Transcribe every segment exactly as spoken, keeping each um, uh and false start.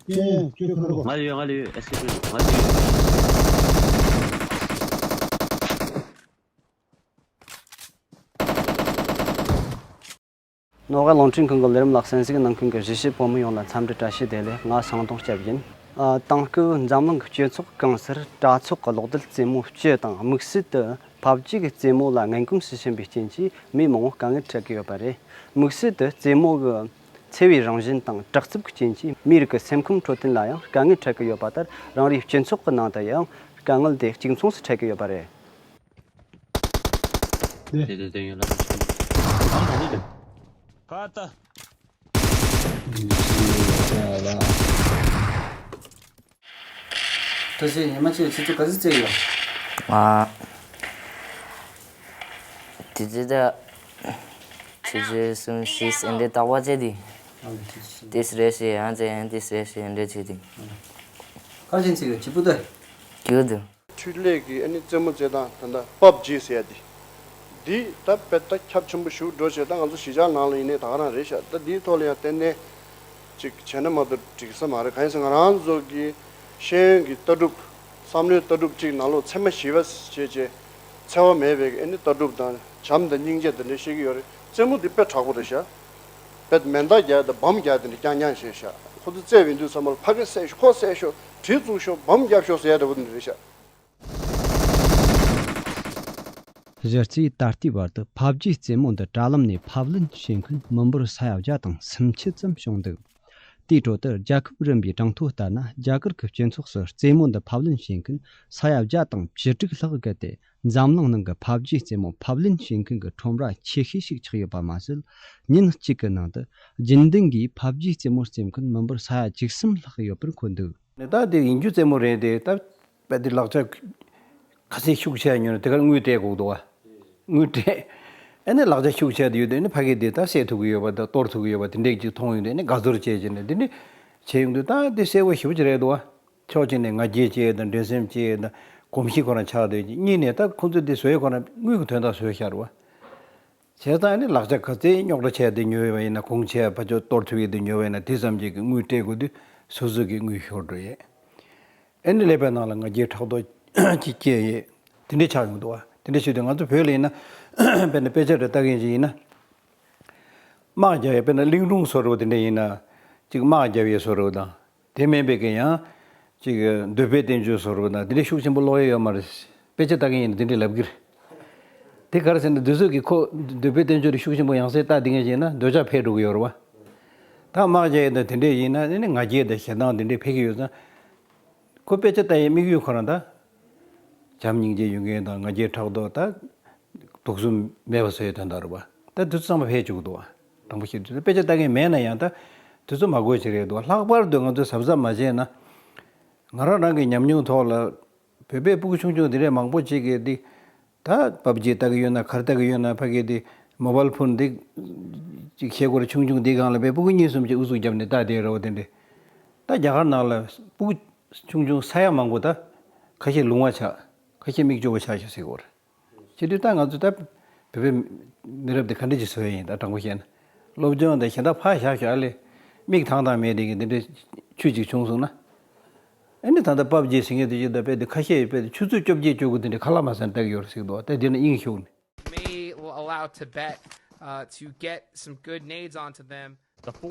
ཡ་ཡ་ཁྱོད་ཁ་རོགས། ང་ལ་ཡོད། ང་ལ་ཡོད། ཨེ་སི་ཀེ་ང་ལ་ཡོད། ནོར་ཝེ་རླུང་འཕྲིན་ཁང་གི་ལས་རིམ་ལ་གསན་གཟིགས་གནང་མཁན་གྱི་གཞིས་བྱེས་བོད་མི་ཡོངས་ལ་འཚམས་འདྲི་བཀྲ་ཤིས་བདེ་ལེགས། ང་སང་དོང་སྐྱབས་ཡིན། ཨ། དེང་སྐབས་འཛམ་གླིང་གི་སྤྱི་ཚོགས་གང་སར་དྲ་ཚོགས་ཀྱི་གློག་རྡུལ་རྩེད་མོ་སྤྱི་དང་དམིགས་བསལ་དུ་ཕབ་ཇི་གི་རྩེད་མོ་ལ་ངན་གོམས་སུ་ཕྱིན་པའི་རྐྱེན་གྱིས་མི་མང་པོ་དཀའ་ངལ་འཕྲད་ཀྱི་ཡོད་པ་རེད། དམིགས་བསལ་དུ་རྩེད་མོ་གི་འཚེ་བའི་རང་བཞིན་དང་དྲག་རྩུབ་ཀྱི་རྐྱེན་གྱིས་མིའི་རིགས་ཀྱི་སེམས་ཁམས་འཕྲོད་བསྟེན་ལ་ཡང་དཀའ་ངལ་འཕྲད་ཀྱི་ཡོད་པ་ལྟར། རང་རེའི་སྤྱི་ཚོགས་ཀྱི་ནང་དུ་ཡང་དཀའ་ངལ་དེ་གཅིག་མཚུངས་སུ་འཕྲད་ཀྱི་ཡོད་པ་རེད། དེ་དེ་དེ་ཡོད་ལ། ཁ་ཏ། ད་ཚེ་ཉི་མ་གཅིག་ལ་ཆུ་ཚོད་ག་ཚོད་རྩེད་ཡོད། ཨ། དེ་ཚེ་ད། ཆུ་ཚོད་གསུམ་བཞི་ཨེ་འདྲ་རྟག་པར་རྩེད་དེ། ཨ་ལེ་ཆུ་ཚོད་གསུམ། ཏིས་རེ་ཞིག་ཡང་རྩེད། ཡང་ཏིས་རེ་ཞིག་ཨེ་འདྲ་བྱེད་དེ། ཨ་ལེ། ག་རེ་བྱེད་རྩེད་ཡོད། གཅིག་པུ་ད། གཅིག་པུ་ད། འཕྲུལ་ལས་ཀྱི་ཨ་ནི་རྩེད་མོ་རྩེད་སྟངས་ད་ལྟ་པབ་ཇི་ཟེར་ཡ་དེ། འདི་ད་དཔེ་ད་ཁྱབ་ཆེན་པོ་ཞིག་འགྲོ་བྱས། ད་ང་ཚོ་གཞིས་ཆགས་ནང་ལ་ཡིན་ནའི་ད་ག་རང་རེད་ཤག་ད་འདིའི་ཐོག་ལ་ཡང་ཏན་ཏན་ཅིག་བྱས་ན་མ་གཏོགས་འགྲིག་ས་མ་རེད། གང་ཡིན་ཟེར་ང་རང་ཚོ་གི་ཤེས་ཡོན་གྱི་ལྟ་གྲུབ། བསམ་བློའི་ལྟ་གྲུབ་ཅིག་ནང་ལོགས་ཚད་མ་ཞིབ་པ་བྱས་བྱས། འཚེ་བ་མེད་པའི་ཨ་ནི་ལྟ་གྲུབ་དང་བྱམས་དང་སྙིང་རྗེ་དེ་འདྲ་བཤད་ཀྱི་ཡོད་རེད། རྩེད་མོ་འདི་དཔེ་དྲག་པོ་རེད་ཤག་དཔེ་མེ་མདའ་རྒྱག་དང་སྦོམ་རྒྱག་དེ་འདྲ་རྐྱང་རྐྱང་བྱས་ཤག་ཁོ་ཚོ་རྩེད་པའི་དུས་ཚང་མ་ལ་ཕ་གི་བསད་ཤོག་ཁོ་བསད་ཤོག་གྲི་བཙུགས་ཤོག་སྦོམ་རྒྱབ་ཤོག་ཟེར་ཡ་འདྲ་པོ་འདི་རེད་ཤག་གཞི་རྩའི་ད་ལྟའི་བར་དུ་ཕབ་ཇི་རྩེད་མོ་འདི་དྲ་ལམ་ནས་ཕབ་ལེན་བྱེད་མཁན་མི་འབོར་ས་ཡ་བརྒྱ་དང་སུམ་ཅུ་ཙམ་བྱུང་འདུག་དེའི་ཁྲོད་དུ་རྒྱལ་ཁབ་རིམ་པའི་གྲངས་ཐོ་ལྟར་ན། རྒྱ་གར་གྱི་སྤྱི་ཚོགས་སུ་རྩེད་མོ་འདི་ཕབ་ལེན་བྱེད་མཁན་ས་ཡ་བརྒྱ་དང་བཅུ་དྲུག་ལྷག་བརྒལ་ཏེ། འཛམ་གླིང་ནང་གི་ཕབ་ཇི་རྩེད་མོ་ཕབ་ལེན་བྱེད་མཁན་གྱི་ཁྲོམ་ར་ཆེ་ཤོས་ཤིག་ཆགས་ཡོད་པ་མ་ཟད། ཉིན་གཅིག་གི་ནང་དུ་རྒྱུན་ལྡན་གྱི་ཕབ་ཇི་རྩེད་མོ་རྩེ་མཁན་མི་འབོར་ས་ཡ་བཅུ་གསུམ་ལྷག་ཡོད་པར་འཁོད་འདུག་ནས་ད་དེ་ཡིན་རྒྱུ་རྩེད་མོ་རེད་དེ། ད་དཔེ་དེ་ལག་ཆ་ག་ཚད་ཤུགས་ཆེ་ཡོད་ན་དེ་གར་དངུལ་སྤྲད་དགོས་འདུག་བ། དངུལ་སྤྲད། ཨ་ནི་ལག་ཆ་ཤུགས་ཆེ་དེ་ཡོད་དུས་ཨ་ནི་ཕ་གི་དེ་ད་བསད་ཐུབ་ཀྱི་ཡོད་པ་དང་གཏོར་ཐུབ་ཀྱི་ཡོད་པ་དེ་འདྲས་ཅིག་མཐོང་ཡོང་དུས། ཨ་ནི་དགའ་ཚོར་བྱས་བྱས་ནས་དེ་འདྲས་བྱས་ཡོང་དུས། ད་དེ་གསལ་པོ་ཞེ་པོ་ཅིག་རེད་འདུག་བ། ཕྱོགས་གཅིག་ནས་ང་རྒྱལ་སྐྱེས་དང་འགྲན་སེམས་སྐྱེས་དང་གོམས་གཤིས་ཁོ་རང་ཆགས་བསྡད་ཀྱི། གཉིས་ནས་ད་ཁོ་ཚོས་དེ་བཟོས་ཁོ་རང་དངུལ་གྱི་དོན་དག་བཟོས་ཤག་རེད་བ། བྱས་ཙང་ཨ་ནི་ལག་ཆ་ག་ཚད་རྙོག་དྲ་ཆེ་དེ་ཉོས་པ་ཡིན་ན། གོང་ཆེ་ཕར་ཕྱོགས་གཏོར་ཐུབ་ཡས་དེ་ཉོས་པ་ཡིན་ན། དེ་ཙམ་གྱི་དངུལ་སྤྲད་དགོས་དུས་སོ་སོ་གི་དངུལ་ཤོར་འགྲོ་ཡས། ཨ་ནི་ཀླད་པའི་ནང་ལ་ང་རྒྱལ་ཕྲག་དོག་ཅིག་སྐྱེས་ཡས་དེ་འདྲས་ཆགས་ཡོང་འདུག་བ། དེ་འདྲས་བྱེད་དུས་ང་ཚོ་བོད་ལ་ཡིན་ན་དཔེར་ན་དཔེ་ཆ་འདྲ་ལྟ་མཁན་ཞིག་ཡིན་ན། དམག་རྒྱག་ཡས་དཔེར་ན་གླིང་སྒྲུང་བཟོ་འདྲ་པོ་དེ་འདྲས་ཡིན་ན། ཅིག་དམག་རྒྱབ་ཡས་བཟོ་འདྲ་པོ་དང་། དེ་མིན་པའི་གི་ཡང་ཅིག་འདོད་པའི་བསྟན་བཅོས་བཟོ་འདྲ་པོ་དང་དེ་འདྲའི་ཤུགས་ཆེན་པོ་ཀློག་ཡས་ཡོད་མ་རེད། དཔེ་ཆ་ལྟ་མཁན་ཡིན་ན་དེ་འདྲས་ལབ་ཀྱི་རེད། དེ་ག་རེ་ཟེར་ན་དེ་ཚོ་གིས་ཁོ་འདོད་པའི་བསྟན་བཅོས་དེ་ཤུགས་ཆེན་པོ་ཡང་སེ་ལྟ་བསྡད་མཁན་ཞིག་ཡིན་ན་འདོད་ཆགས་འཕེལ་འགྲོ་གི་ཡོད་རེད་བ། ད་དམག་རྒྱག་ཡས་དང་དེ་འདྲས་ཡིན་ན་ཨ་ནི་ང་རྒྱལ་དང་ཞེ་སྡང་དེ་འདྲས་འཕེལ་གྱི་ཡོད་ཙང་། ཁོ་དཔེ་ཆ་ལྟ་ཡའི་དམིགས་ཡུལ་ཁོ་རང་ད། བྱམས་སྙིང་རྗེ་ཡོད་མཁན་དང་ང་རྒྱལ་ཕྲག་དོག་ད། དུག་གསུམ་མེད་པ་བཟོ་ཡའི་དོན་དག་རེད་བ། ད་དུས་ཚོད་ཚང་མ་ཕལ་བཅུག་འདུག་བ། དྲང་པོ་བཤད་དུས་དཔེ་ཆ་ལྟ་མཁན་མེད་ན་ཡང་ད་དུས་ཚོད་མ་འགོར་ཅིག་རེད་འདུག་བ། ལྷག་པར་དུ་ང་ཚོས་གཟབ་གཟབ་མ་བྱས་ན། ང་རང་རང་གི་ཉམས་མྱོང་ཐོག་ལ་བོད་པའི་སྤུ་གུ་ཆུང་ཆུང་དེ་འདྲས་མང་པོ་ཅིག་གིས་འདི། ད་པབ་ཇི་ལྟ་གི་ཡོད་ན་ག་རེ་ལྟ་གི་ཡོད་ན་ཕ་གི་འདི་མོ་བལ་ཕོན་འདི་ཅིག་ཤེལ་སྒོར་ཆུང་ཆུང་འདི་སྒང་ལ་བས་སྤུ་གུ་གཉིས་གསུམ་ཅིག་ཨུ་ཚུགས་བརྒྱབ་ནས་ལྟ་བསྡད་རེད་བ། དེ་འདྲས། ད་རྒྱ་གར་ནང་ལ་སྤུ་གུ་ཆུང་ཆུང་ས་ཡ་མང་པོ་ད་ཁ་ཤས་ལུང་བ་ཆགས། ཁ་ཤས་མིག་ལྕོགས་པོ་ཆགས་ཤག་ཟེར་གི་ཡོད་རེད། བྱེད་དུས་ད་ང་ཚོ་ད་བོད་པའི་མི་རབས་འདི་ག་འདྲ་ཅིག་བཟོ་ཡ་ཡིན། ད་དྲང་པོ་བཤད་ན་སློབ་སྦྱོང་དང་གཞན་དག་ཕར་བཞག་ཤག་ཨ་ལས། མིག་ཐང་ཐང་མེད་དེ་གི་འདི་འདྲའི་ཆུ་ཅིག་བྱུང་སོང་ན། ཨ་ནི་ད་ལྟ་པབ་ཇི་ཟེར་མཁན་དེ་ཅིག་ད་དཔེ་དེ་ཁ་ཤས་དཔེ་དེ་ཆུ་ཚོད་བཅོ་བརྒྱད་བཅུ་དགུ་དེ་འདྲའི་ཁ་ལག་མ་ཟ་ན་ལྟ་གི་ཡོད་རེད་ཟེར་གི་འདུག་ད་དེ་ན་དབྱིངས་ཞུགས་ནས། May will allow Tibet, uh, to get some good nades onto them.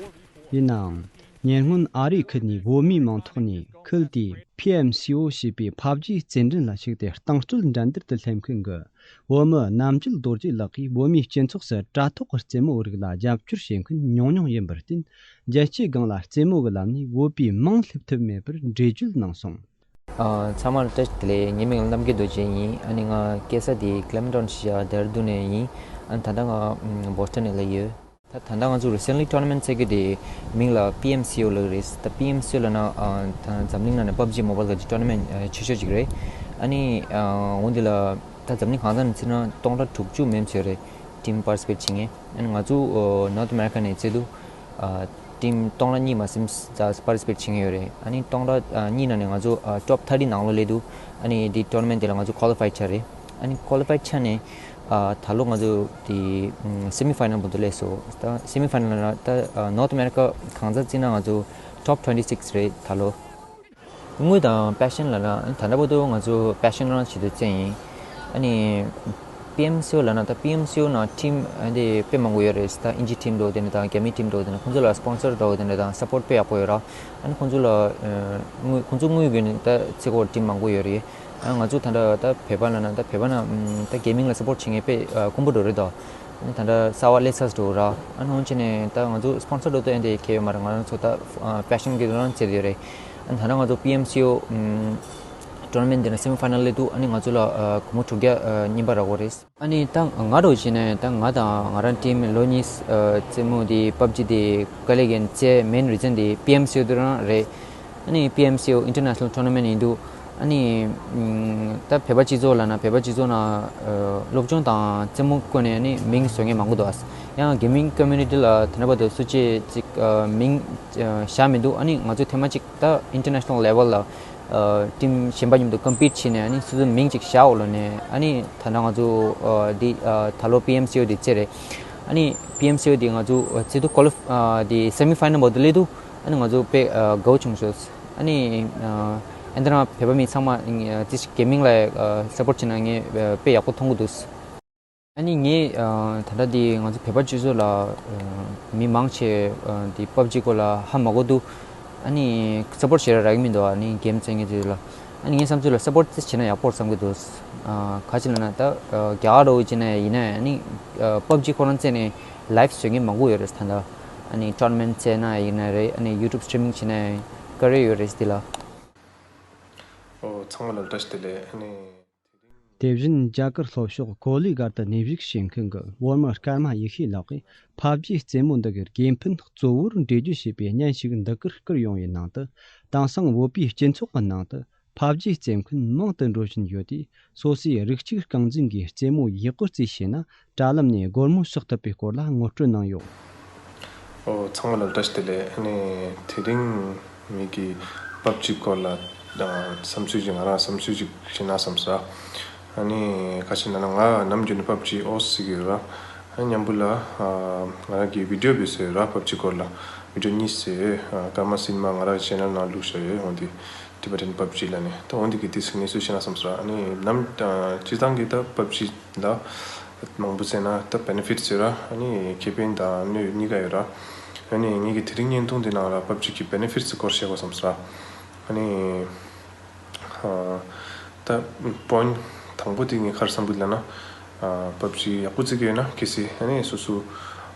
ཡིན་ནའང་། ཉེ་སྔོན་ཨ་རིའི་ཁུལ་ནས་བོད་མིའི་མིང་ཐོག་ནས་ཁུལ་དེའི་ཕི་ཨེམ་སི་ཨོ་ཞེས་པའི་ཕབ་ཇིའི་རྩེད་འགྲན་ལ་ཞུགས་ཏེ་རྟིང་རྩོད་འགྲན་བསྡུར་དུ་སླེབས་མཁན་གྱི་བོད་མི་རྣམ་དཔྱོད་རྡོ་རྗེ་ལགས་ཀྱིས་བོད་མིའི་སྤྱི་ཚོགས་སུ་དྲ་ཐོག་གི་རྩེད་མོ་རིགས་ལ་རྒྱབ་སྐྱོར་བྱེད་མཁན་ཉུང་ཉུང་ཡིན་པར་བརྟེན། རྒྱལ་སྤྱིའི་སྒང་ལ་རྩེད་མོ་གི་ལམ་ནས་བོད་པའི་མིང་སླེབས་ཐུབ་མེད་པར་འགྲེལ་བརྗོད་གནང་སོང་། ཨ། ཚང་མར་བཀྲ་ཤིས་བདེ་ལེགས། ངའི་མིང་ལ་རྣམ་རྒྱལ་རྡོ་རྗེ་ཡིན། ཨ་ནི་ང་སྐྱེས་ས་དེ་Clementon ཞེས་ཌེ་ར་ཌུན་ནས་ཡིན། ཨ་ནི་ད་ལྟ་ང་Boston ནས་ལ་ཡོད། ད་ད་ལྟ་ང་ཚོ་recently tournament རྩེ་གི་དེ་མིང་ལ་པི་ཨེམ་སི་ཨོ་ལབ་རེད། ད་པི་ཨེམ་སི་ཨོ་ལབ་ན། ཨ། ད་འཛམ་གླིང་ནང་ནས་པབ་ཇི་མོ་བལ་ག་ཅིག་tournament ཆེ་ཤོས་ཅིག་རེད། ཨ་ནི། ཨ། འོ་འདི་ལ་ད་འཛམ་གླིང་གང་ས་ནས་རྩེ་ན་སྟོང་ཕྲག་དྲུག་ཅུ་མན་ཙམ་ཡོད་རེད། team participate བྱེད་མཁན། ཨ་ནི་ང་ཚོ་North America ནས་རྩེ་དུས། ཨ། team སྟོང་ཕྲག་གཉིས་མ་ཟིན་ཙམ་participate བྱེད་མཁན་ཡོད་རེད། ཨ་ནི་སྟོང་ཕྲག་ཨ་གཉིས་ནང་ནས་ང་ཚོ་ཨ་top thirty ནང་ལོགས་སླེབས་དུས། ཨ་ནི་འདི་tournament དེ་ལ་ང་ཚོ་qualify ཆགས་རེད། ཨ་ནི་qualify ཆགས་ནས་ཨ་ད་ལོ་ང་ཚོ་དེ་semi final བར་དུ་སླེབས་སོང་། ད་semi final ལ་ད་ཨ་North America གང་ས་རྩེ་ན་ང་ཚོ་ Top twenty six རེད་ད་ལོ། དངུལ་དང་passion ལབ་ན་ད་ལྟ་བར་དུ་ང་ཚོ་passion རང་བྱེད་དུ་བཙན་ཡིན། ཨ་ནི་པི་ཨེམ་སི་ཨོ་ལབ་ན་ད་པི་ཨེམ་སི་ཨོ་ནང་team ཨ་འདི་དཔེ་མང་པོ་ཡོད་རེད། ད་ཨིན་ཇི་team འདྲ་བོ་དེ་འདྲ་དང་རྒྱ་མི་team འདྲ་བོ་དེ་འདྲ་ཁོང་ཚོ་ལ་sponsor འདྲ་བོ་དེ་འདྲ་དང་support དཔེ་ཡག་པོ་ཡོད་ར། ཨ་ནི་ཁོང་ཚོ་ལ་ཨ་དངུལ་ཁོང་ཚོ་དངུལ་བརྒྱུད་ནས་ད་བརྩི་བཀུར་team མང་པོ་ཡོད་རེད། ཨ་ང་ཚོ་ད་ལྟ་ད་བོད་པ་ལབ་ན་ད་བོད་པ་ན་ཨམ་ད་gaming ལ་support བྱེད་མཁན་དཔེ་ཨ་དཀོན་པོ་འགྲོ་རེད་དོ། ཨ་ནི་ད་ལྟ་གསར་པ་སླེབས་ཚར་འགྲོ་ར། ཨ་ནི་འོན་ཀྱང་ནས་ད་ང་ཚོ་sponsor འགྲོ་དུས་ཨ་འདི་གལ་ཡོད་མ་རེད། ང་རང་ཚོ་ད་ཨ་passion གི་རང་བྱེད་ཡོད་རེད། ཨ་ནི་ད་ལྟ་ང་ཚོ་པི་ཨེམ་སི་ཨོ་ཨམ་tournament འདི་ན་semi final སླེབས་འདུག་ཨ་ནི་ང་ཚོ་ལ་ཨ་སྒོར་མོ་དྲུག་བརྒྱ་ཨ་རྙིང་པ་རག་གི་རེད། ཨ་ནི་ད་ང་འདྲ་བོ་བྱས་ནས་ད་ང་དང་ང་རང་team ལོ་གཉིས་ཨ་རྩེད་མོ་འདི་PUBG འདི་དཀའ་ལས་རྒྱག་རྩེ་main reason འདི་པི་ཨེམ་སི་ཨོ་འདི་རང་རེད། ཨ་ནི་པི་ཨེམ་སི་ཨོ་international tournament ཡིན་འདུག་ཨ་ནི་ཨམ་ད་བོད་པ་སྤྱི་ཚོགས་ལབ་ན་བོད་པ་སྤྱི་ཚོགས་ནང་ཨ་སློབ་སྦྱོང་དང་རྩེད་མོ་སྐོར་ནས་ཨ་ནི་མིང་བཟོ་མཁན་མང་པོ་འདུག་ཨ་ཡང་gaming community ལ་ད་ལྟ་བར་དུ་སུ་གཅིག་ཅིག་ཨ་མིང་ཨ་བཞག་མི་འདུག་ཨ་ནི་ང་ཚོ་ཐེངས་མ་གཅིག་ད་international level ལ་ཨ་team གཞན་པ་མཉམ་དུ་compete བྱས་ནས་ཨ་ནི་སོ་སོའི་མིང་ཅིག་བཞག་འོག་ལ་ནས་ཨ་ནི་ད་ལྟ་ང་ཚོ་ཨ་འདི་ཨ་ད་ལོ་པི་ཨེམ་སི་ཨོ་འདི་རྩེ་རེད། ཨ་ནི་པི་ཨེམ་སི་ཨོ་འདི་ང་ཚོ་ཨ་རྩེ་དུས་qualif ཨ་འདི་semi final བར་དུ་སླེབས་འདུག་ཨ་ནི་ང་ཚོ་དཔེ་ཨ་དགའ་བོ་བྱུང་སོང་། ཨ་ནི་ཨ་ཨ་འདི་ན་བོད་པ་མི་ཚང་མ་ཨ་རྩེ་ཞིག་gaming ལ་ཨ་support བྱས་ན་ངས་ཨ་དཔེ་ཡག་པོ་མཐོང་གི་འདུག་ཨ་ནི་ངས་ཨ་ད་ལྟ་འདི་ང་ཚོ་བོད་པ་སྤྱི་ཚོགས་ལ་ཨ་མི་མང་ཆེ་ཨ་འདི་PUBG སྐོར་ལ་ཧ་མ་གོ་འདུག་ཨ་ནི་support བྱེད་ར་རག་གི་མི་འདུག་ཨ་ནི་game རྩེད་མཁན་ཚོ་ལ། ཨ་ནི་ངའི་བསམ་ཚུལ་ལ་support ཙི་བྱས་ན་ཡག་པོ་རེད་བསམ་གྱི་འདུག་ཨ་ག་ཅི་ལབ་ན་ད་ཨ་རྒྱ་གར་འདྲ་བོ་བྱས་ན་ཡིན་ན་ཨ་ནི་ཨ་PUBG ཁོ་རང་རྩེད་ནས་live བཟོ་མཁན་མང་པོ་ཡོད་རེད། ད་ལྟ་ཨ་ནི་tournament རྩེད་ན་ཡིན་ན་རེད། ཨ་ནི་YouTube streaming བྱས་ན་དཀའ་རེ་ཡོད་རེད་འདི་ལ། ཨོ་ཚང་མ་ལ་བཀྲ་ཤིས་བདེ་ལེགས། ཨ་ནི་དེ་རིང་། དེ་བཞིན་རྒྱ་གར་ལྷོ་ཕྱོགས་ཀོ་ལི་གྷལ་དུ་གནས་བཞུགས་བྱེད་མཁན་གྱི་བོད་མི་སྐར་མ་ཡེ་ཤེས་ལགས་ཀྱིས་ཕབ་ཇི་རྩེད་མོ་འདི་གའི་དགེ་ཕན་གཙོ་བོར་འབྲེལ་རྒྱུ་ཞེས་པའི་སྙན་ཞུ་འདི་གར་བསྐུར་ཡོང་བའི་ནང་དུ། དེང་སང་བོད་པའི་སྤྱི་ཚོགས་ཀྱི་ནང་དུ་ཕབ་ཇི་རྩེད་མཁན་མང་དུ་འགྲོ་བཞིན་ཡོད་དུས། སོ་སོས་རིགས་གཅིག་རྐང་འཛིན་གྱི་རྩེད་མོ་ཡག་པོ་རྩེས་ཤེས་ན། དྲ་ལམ་ནས་སྒོར་མོ་ཕྱགས་ཐུབ་པའི་སྐོར་ལ་ངོ་སྤྲོད་གནང་ཡོད། ཨོ་ཚང་མ་ལ་བཀྲ་ཤིས་བདེ་ལེགས། ཨ་ནི་དེ་རིང་ངེད་ཀྱིས་ཕབ་ཇི་སྐོར་ལ་ཨ་བསམ་ཚུལ་ཅིག་ང་རང་བསམ་ཚུལ་ཅིག་བཤད་ན་བསམ་སོང་། ཨ་ནི་ག་ཅི་ལབ་ན་ང་ནམ་རྒྱུན་ནས་ཕབ་ཇི་ཨོ་རྩེ་གི་ཡོད་ར། ཨ་ནི་མཉམ་པོ་ལ་ཨ་ང་རང་གིས་བི་ཌིའོ་བཟོས་ཡོད་ར། ཕབ་ཇི་སྐོར་ལ་བི་ཌིའོ་གཉིས་བཟོས་ཡོད། ཨ་ཀརྨ་སིན་མ་ང་རང་གི་ཆེ་ནལ་ནང་བླུགས་བཞག་ཡོད། འོན་ཏེ་Tibetan PUBG ལབ་ནས། ད་འོན་ཏེ་གི་དེ་ཚོའི་གནས་ཚུལ་བཤད་ན་བསམ་སོང་། ཨ་ནི་ནམ་ཨ་སྤྱིར་བཏང་གི་ད་ཕབ་ཇི་ལ་མང་པོ་བཙལ་ན་ད་benefits ཡོད་ར། ཨ་ནི་ཁེ་ཕན་དང་གནོད་གཉིས་ཀ་ཡོད་ར། ཨ་ནི་ངེད་ཀྱི་དེ་རིང་བརྙན་ཐུང་འདི་ནང་ལ་ཕབ་ཇི་གི་benefits སྐོར་བཤད་དགོས་བསམ་སོང་། ཨ་ནི་ཨ་ད་point དང་པོ་དེ་ངས་ག་རེ་བསམ་གི་ལབ་ན། ཨ་ཕབ་ཇི་ཡག་པོ་རྩེ་གི་ཡོད་ན་གལ་སྲིད་ཨ་ནི་སོ་སོ་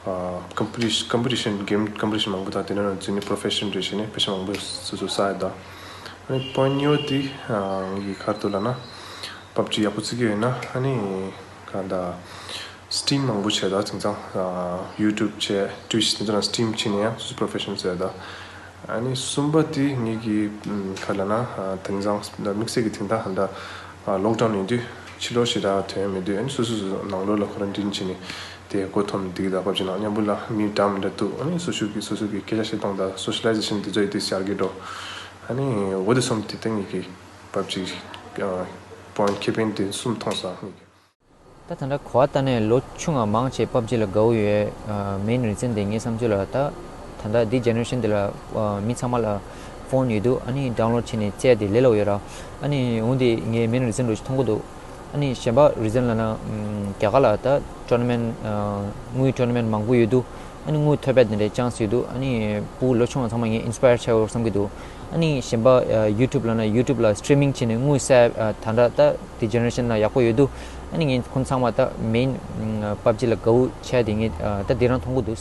ཨ་competition competition game competition མང་པོ་དང་དེ་ནང་ལ་འཛུལ་ནས་profession འདྲ་བྱས་ནས་པེ་ཤ་མང་པོ་སོ་སོ་བསགས་ཡོད་ད། ཨ་ནི་point གཉིས་པ་དེ་ཨ་ངེད་ཀྱི་ག་རེ་འདུག་ལབ་ན། ཕབ་ཇི་ཡག་པོ་རྩེ་གི་ཡོད་ན་ཨ་ནི་ག་ད་stream མང་པོ་བྱས་ད་དེང་སང་ཨ་YouTube བྱས་Twitch དེ་ཚོ་ནང་stream བྱས་ནས་ཡང་སོ་སོ་profession བཟོས་ད། ཨ་ནི་གསུམ་པ་དེ་ངེད་ཀྱི་ཨམ་ག་ལབ་ན་ཨ་དེང་སང་དམིགས་བསལ་གྱི་དེང་ད་ཧ་ད་ཨ་lockdown ཡིན་དུས་ཕྱི་ལོགས་ཞེ་དྲག་ཐོན་ཡ་མེད་དུས། ཨ་ནི་སོ་སོ་སོ་སོ་ནང་ལོགས་ལ་quarantine བྱས་ནས་དེ་མགོ་འཐོམས་འདུག་ད། ཕབ་ཇི་ནང་མཉམ་པོ་ལ་མི་འདྲ་མི་འདྲ་འདུག་ཨ་ནི་སོ་སོ་གི་སོ་སོ་གི་སྐད་ཆ་བཤད་སྟངས་དང་socialization དེ་ཚོ་ཡི་དེ་ཤར་གི་འགྲོ། ཨ་ནི་འོ་དེ་གསུམ་དེ་ད་ངེད་ཀྱི་ཕབ་ཇི་ཨ་point ཁེ་ཕན་དེ་གསུམ་མཐོང་སོང་ངེད་ཀྱི། ད་ད་ལྟ་གོ་བ་ལྟ་ནས་ལོ་ཆུང་བ་མང་ཆེ་ཕབ་ཇི་ལ་དགའ་བོ་ཡོད། ཨ་main reason དེ་ངའི་བསམ་ཚུལ་ལ་ད་ད་ལྟ་འདི་generation འདི་ལ་ཨ་མི་ཚང་མ་ལ་phone ཡོད་འདུག་ཨ་ནི་download བྱས་ནས་རྩེ་ཡ་དེ་ལས་སླ་པོ་ཡོད་ར། ཨ་ནི་འོན་ཏེ་ངའི་main reason འདྲ་ཞིག་མཐོང་གི་འདུག་ཨ་ནི་གཞན་པ་reason ལབ་ན་ཨམ་རྒྱ་གར་ལ་ད་tournament ཨ་དངུལ་tournament མང་པོ་ཡོད་འདུག་ཨ་ནི་དངུལ་ཐོབ་པའི་དེ་འདྲའི་chance ཡོད་འདུག་ཨ་ནི་ཕྲུ་གུ་ལོ་ཆུང་བ་ཚང་མ་ངས་inspire བྱ་དགོས་བསམ་གྱི་འདུག་ཨ་ནི་གཞན་པ་ཨ་YouTube ལབ་ན་YouTube ལ་streaming བྱས་ནས་དངུལ་བསགས་ཨ་ད་ལྟ་ད་དེ་generation ལ་ཡག་པོ་ཡོད་འདུག་ཨ་ནི་ངས་ཁོང་ཚང་མ་ད་main ཨ་ཕབ་ཇི་ལ་དགའ་བོ་བྱས་དེ་ངས་ཨ་ད་དེ་རང་མཐོང་གི་འདུག་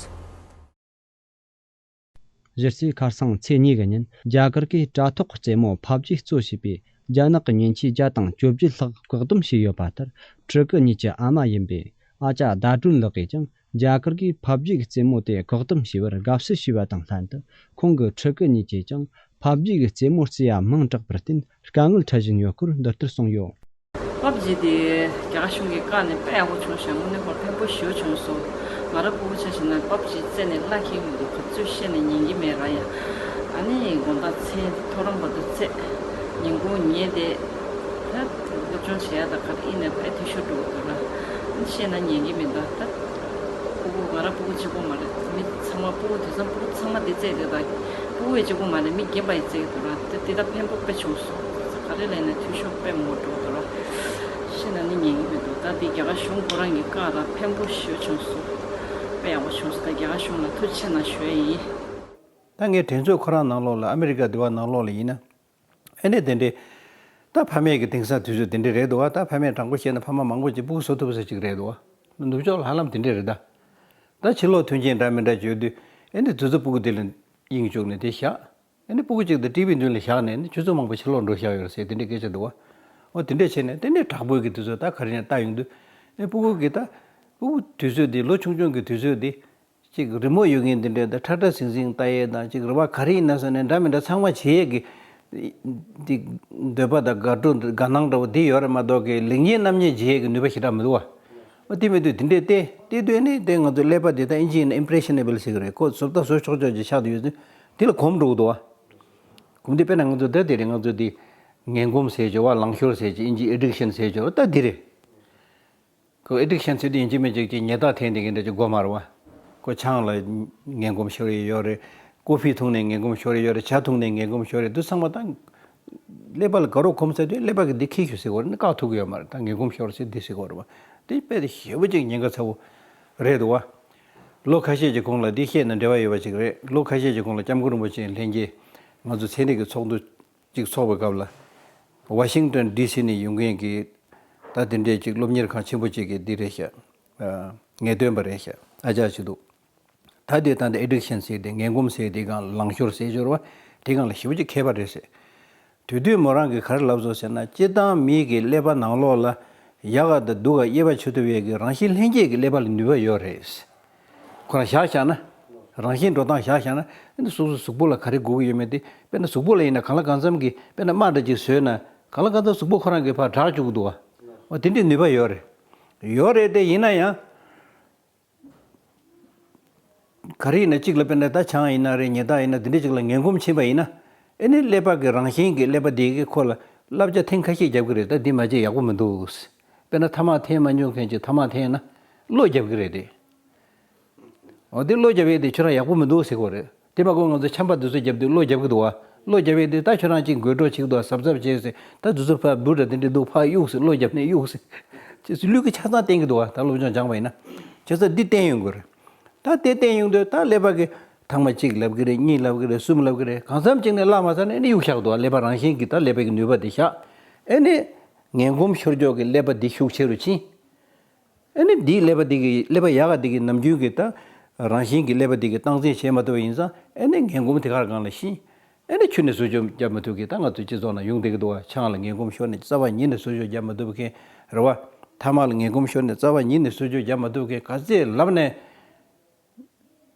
གཞི་རྩའི་ཁ་སང་ཚེས་གཉིས་ཀྱི་ཉིན་རྒྱ་གར་གྱི་དྲ་ཐོག་རྩེད་མོ་ཕབ་ཇི་གཙོ་བྱས་པའི་རྒྱ་ནག་གི་མཉེན་ཆས་བརྒྱ་དང་བཅོ་བརྒྱད་ལྷག་བཀག་སྡོམ་བྱས་ཡོད་པ་ལྟར། ཕྲུ་གུ་གཉིས་ཀྱི་ཨ་མ་ཡིན་པའི་ཨ་ཅག་ཟླ་སྒྲོན་ལགས་ཀྱིས་ཀྱང་རྒྱ་གར་གྱིས་ཕབ་ཇི་གི་རྩེད་མོ་དེ་བཀག་སྡོམ་བྱས་པར་དགའ་བསུ་ཞུས་པ་དང་ལྷན་དུ། ཁོང་གི་ཕྲུ་གུ་གཉིས་ཀྱིས་ཀྱང་ཕབ་ཇི་གི་རྩེད་མོ་རྩེ་ཡ་མང་དྲགས་པར་བརྟེན་དཀའ་ངལ་འཕྲད་བཞིན་ཡོད་སྐོར་འདི་ལྟར་གསུངས་ཡོད། ཕབ་ཇི་དེ་རྒྱ་གར་གཞུང་གིས་བཀག་ནས་དཔེ་ཡག་པོ་བྱུང་ཞེས་དངོས་གནས་ཁོ་ཕན་པོ་ཞེ་པོ་བྱུང་སོང་། ང་རང་ཕྲུ་གུ་ཆ་བཞག་ན་ཕབ་ཇི་རྩེ་ནས་བརླག་གི་མི་འདུག་ག་ཚོད་བཤད་ནས་ཉན་གྱི་མེད་ར་ཡ། ཨ་ནི་དགོང་དག་མཚན་ཐོ་རངས་བར་དུ་རྩེ། ཉིན་གུང་ཉལ་བསྡད། ད་སློབ་སྦྱོང་བྱེད་ཡ་ད་ག་རེ་ཡིན་ནའི་དཔེ་འཐུས་ཤོར་འགྲོ་གི་འདུག་ར། ཨ་ནི་བཤད་ན་ཉན་གྱི་མི་འདུག་ད་ཕྲུ་གུ་ང་རང་ཕྲུ་གུ་གཅིག་པོ་མ་རེད། མི་ཚང་མ་ཕྲུ་གུ་དེང་སང་ཕྲུ་གུ་ཚང་མ་འདི་རྩེ་བསྡད་ད། ཕྲུ་གུ་གཅིག་པོ་མ་རེད། མི་རྒན་པ་ཡི་བརྩི་གི་འདུག་ར། དེ་དེ་ད་ཕན་པོ་དཔེ་བྱུང་སོང་། ག་རེ་ལས་ན་འཐུས་ཤོར་དཔེ་མང་པོ་འགྲོ་གི་འདུག་ར། ཤི་ན་ནི་ཉན་གི་མི་འདུག་ད་དེ་རྒྱ་གར་གཞུང་ཁོ་རང་གི་བཀའ་ར་ཕན་པོ་ཞེ་པོ་བྱུང་སོང་། དཔེ་ཡག་པོ་བྱུང་སོང་། ད་རྒྱ་གར་གཞུང་ལ་ཐུགས་རྗེ་ཆེ་གནང་ཞུ་ཡ་ཡིན། ད་ངས་དྲན་ཚོད་ཁོ་རང་ནང་ལོགས་ལ་ཨ་མི་རི་ཀ་འདི་བ་ནང་ལོགས་ལ་ཡིན་ན། ཨེ་ནས་དེ་འདྲའི་ད་ཕ་མས་ཀྱི་དེང་སང་དུས་ཚོད་དེ་འདྲའི་རེད་འདུག་བ། ད་ཕ་མས་དྲང་པོ་བཤད་ན་ཕ་མ་མང་པོ་ཅིག་སྤུ་གུ་བཟོ་ཐུབ་ས་ཅིག་རེད་འདུག་བ། ནུབ་ཕྱོགས་ལ་ཧ་ལམ་དེ་འདྲའི་རེད་ད། ད་ཕྱི་ལོགས་མཐུན་རྐྱེན་འདྲ་མི་འདྲ་བརྗོད་དུས་ཨེ་ནས་དུས་ཚོད་སྤུ་གུ་དེ་ལ་དབྱིངས་བཅུག་ནས་དེ་བཞག་ཨེ་ནས་སྤུ་གུ་གཅིག་དང་ཊི་བི་མདུན་ལ་བཞག་ནས་ཨེ་ནས་ཆུ་ཚོད་མང་པོ་ཕྱི་ལོགས་འགྲོ་བཞག་ཡོད་རེད་ཟེར་དེ་འདྲའི་སྐད་ཆ་འདུག་བ། འོ་དེ་འདྲས་བྱས་ནས་དེ་ནས་དྲག་པོའི་གི་དུས་ཚོད་ད་ག་རེ་ཡང་ལྟ་ཡོང་དུས་ཨེ་སྤུ་གུ་གི་ད་སྤུ་གུ་དུས་ཚོད་དེ་ལོ་ཆུང་ཆུང་གི་དུས་ཚོད་དེ། ཅིག་རི་མོ་ཡོད་མཁན་འདི་འདྲའི་ད་ཁྲ་ཁྲ་ཟིང་ཟིང་ལྟ་ཡས་དང་ཅིག་རེ་བ་ག་རེ་ཡིན་ན་ཟེར་ནས་འདྲ་མི་འདྲ་ཚང་མ་བྱེད་ཡས་ཀྱི་འདི་འདོད་པ་དང་དགའ་སྤྲོ་དགའ་སྣང་འདྲ་བོ་འདི་ཡོད་རེད་མ་གཏོགས་ཀྱི་ལེགས་ཉེས་རྣམ་གཉིས་བྱེད་ཡས་ཀྱི་ནུས་པ་ཞེ་དྲག་མི་འདུག་བ། འོ་དེ་མི་འདུག་དེ་འདྲའི་ལྟས་ལྟས་དུས་ནི་དེ་ང་ཚོ་ཀླད་པ་འདི་ད་ཨིན་ཇི་ཡིན་ན་ཨིམ་པི་རེ་ཤ་ནེ་བལ་ཟེར་གི་རེད། ཁོ་བཟོ་ལྟ་བཟོ་ཆོག་ཆོག་ཅིག་ཆགས་བསྡད་ཡོད་ཚུལ་དེ་ལ་གོམས་འགྲོ་གི་འདུག་བ། གོམས་དུས་དཔེར་ན་ང་ཚོ་ད་དེ་རེད། ང་ཚོ་འདི་ངན་གོམས་ཟེར་བྱ་བ་ལང་ཤོར་ཟེར་གྱི་ཨིན་ཇི་ཨེ་ཌིག་ཤན་ཟེར་བྱ་བ་ད་འདི་རེད། ཁོ་ཨེ་ཌིག་ཤན་ཟེར་དུས་ཡིན་གཅིག་མིན་གཅིག་ཅིག་ཉལ་ཐག་འཐེན་བསྡད་མཁན་འདྲ་ཅིག་དགོས་མ་རེད་བ། ཁོ་ཆང་ལ་ངན་གོམས་ཤོར་ཡི་ཡོད་རེད། ཀོ་ཕི་འཐུང་ནས་ངན་གོམས་ཤོར་ཡི་ཡོད་རེད། ཇ་འཐུང་ནས་ངན་གོམས་ཤོར་ཡི་འདུག་ཚང་མ་ད་ཀླད་པ་ལ་དགའ་རོགས་གོམས་ཚར་དུས་ཀླད་པ་གི་འདི་ཁྱི་ཤུ་ཟེར་གོ་རེད། ནི་བཀག་ཐུབ་ཀྱི་ཡོད་མ་རེད། ད་ངན་གོམས་ཤོར་ཟེར་འདི་ཟེར་གོ་རེད་བ། འདི་དཔེ་དེ་ཞེ་པོ་ཅིག་ཉེན་ཁ་ཚ་བོ་རེད་འདུག་བ། ལོ་ཁ་ཤས་ཀྱི་གོང་ལ་འདི་བཤད་ན་འབྲེལ་བ་ཡོད་པ་ཅིག་རེད། ལོ་ཁ་ཤས་ཀྱི་གོང་ལ་སྐྱབས་མགོན་རིན་པོ་ཆེ་ལྷན་རྒྱས་ང་ཚོ་ཚན་རིག་གི་ཚོགས་འདུ་ཅིག་ཚོགས་པའི་སྐབས་ལ། ཝ་ཤིང་ཏོན་ཌི་སི་ནས་ཡོང་མཁན་གྱི་ད་དེ་འདྲའི་ཅིག་སློབ་གཉེར་ཁང་ཆེན་པོ་ཅིག་གིས་འདི་རེད་ཤག་ཨ། ངེས་སྟོན་པ་རེད་ཤག་ཨ་ཅག་ཅིག་འདུག་ད་དེ་ད་འདི་ཨེ་ཌིག་ཤན་ཟེར་དེ་ངན་གོམས་ཟེར་དེ་གང་ལང་ཤོར་ཟེར་སྦྱོར་བ་དེ་གང་ལ་ཞེ་པོ་ཅིག་མཁས་པ་རེད་ཟེར། དེ་དུས་མོ་རང་གིས་ག་རེ་ལབ་སོང་ཟེར་ན། སྤྱིར་བཏང་མི་གི་ཀླད་པ་ནང་ལོགས་ལ་ཡག་ག་དང་སྡུག་ག་དབྱེ་བ་ཕྱེ་ཐུབ་ཡས་ཀྱི་རང་བཞིན་ལྷན་སྐྱེས་ཀྱི་ཀླད་པ་ལ་ནུས་པ་ཡོད་རེད། ཁོ་རང་བཞག་བཞག་ན། རང་བཞིན་འགྲོ་སྟངས་བཞག་བཞག་ན། ཨ་ནི་སོ་སོ་གཟུགས་པོ་ལ་ག་རེ་དགོས་ཀྱི་ཡོད་མེད་དེ། དཔེར་ན་གཟུགས་པོ་ལ་ཡིན་ན་གང་ལ་གང་འཚམ་གྱི་དཔེར་ན་རྨ་འདྲ་ཅིག་བཟོས་ན། གང་ལ་གང་འཚམ་གཟུགས་པོ་ཁོ་རང་གིས་ཕར་དྲག་བཅུག་གི་འདུག་བ། འོ་དེ་འདྲའི་ནུས་པ་ཡོད་རེད། ཡོད་རེད་དེ་ཡིན་ན་ཡང་། ག་རེ་ཡིན་ན་གཅིག་ལ་དཔེར་ན་ད་ཆང་ཡིན་ན་རེད། ཉལ་ཐག་ཡིན་ན་དེ་འདྲ་ཅིག་ལ་ངན་གོམས་ཕྱིན་པ་ཡིན་ན། ཨེ་ནི་ཀླད་པ་གི་རང་བཞིན་གྱི་ཀླད་པ་དེ་གིས་ཁོ་ལ་བསླབ་བྱ་ཐེངས་ཁ་ཤས་རྒྱབ་ཀྱི་རེད། ད་འདི་མ་བྱེད་ཡག་པོ་མི་འདུག་དཔེར་ན་ཐ་མག་འཐེན་མ་མྱོང་མཁན་གྱིས་ཐ་མག་འཐེན་ན་བློ་རྒྱབ་ཀྱི་རེད་དེ། འོ་དེ་བློ་རྒྱབ་ཡས་དེ་ཁྱོད་རང་ཡག་པོ་མི་འདུག་ཟེར་གོ་རེད། དེ་མ་གོ་ང་ཚོ་ཆམ་པ་འདི་ཚོ་རྒྱབ་དུས་བློ་རྒྱབ་ཀྱི་འདུག་བ། བློ་རྒྱབ་ཡས་དེ་ད་ཁྱོད་རང་གཅིག་དགོད་བྲོ་བྱེད་ཀྱི་འདུག་བ། གཟབ་གཟབ་བྱས་ཟེར། ད་འདི་ཚོ་ཕར་འབུ་འདྲ་དེ་འདྲ་འདུག་ཕར་གཡུག་ཟེར། བློ་རྒྱབ་ནས་གཡུག་ཟེར། ཅེས་ལུས་ཀྱི་ཆ་ཚང་བསྟན་གྱི་འདུག་བ། ད་སློབ་སྦྱོང་སྦྱངས་པ་ཡིན་ན། ཁྱེད་ཚོ་འདི་བསྟན་ཡོང་དགོས་རེད། ད་དེ་བསྟན་ཡོང་དུས་ད་ཀླད་པ་གི་ཐེངས་མ་གཅིག་ལབ་ཀྱི་རེད། གཉིས་ལབ་ཀྱི་རེད། གསུམ་ལབ་ཀྱི་རེད། གང་འཚམ་གཅིག་ནས་བརླག་མ་ཚར་ནས་ཨེ་ནི་གཡུག་བཞག་འདུག་བ། ཀླད་པ་རང་བཞིན་གྱིས་ད་ཀླད་པ་གི་ནུས་པ་དེ་བཞག་ཨེ་ནི་ངན་གོམས་ཤོར་ཀྱོག་གི་ཀླད་པ་འདི་ཤུགས་ཆེ་རུ་ཕྱིན། ཨེ་ནི་འདིའི་ཀླད་པ་འདི་གི་ཀླད་པ་ཡག་ག་འདི་གི་ནམ་རྒྱུན་གྱི་ད་རང་བཞིན་གྱི་ཀླད་པ་འདི་གི་སྟངས་འཛིན་བྱེད་མ་ཐུབ་པ་ཡིན་ཙང་ཨེ་ནི་ངན་གོམས་དེ་གར་སྒང་ལ་ཕྱིན། ཨེ་ནི་ཁྱོན་ནས་བཟོ་བཅོས་རྒྱབ་མ་ཐུབ་མཁན་ད་ང་ཚོའི་སྤྱི་ཚོགས་ནང་ཡོང་བསྡད་ཀྱི་འདུག་བ། ཆང་ལ་ངན་གོམས་ཤོར་ནས་རྩ་བ་ཉིད་ནས་བཟོ་བཅོས་རྒྱབ་མ་ཐུབ་མཁན་རེད་བ། ཐ་མག་ལ་ངན་གོམས་ཤོར་ནས་རྩ་བ་ཉིད་ནས་བཟོ་བཅོས་རྒྱབ་མ་ཐུབ་མཁན་ག་ཚད་ལབ་ནས།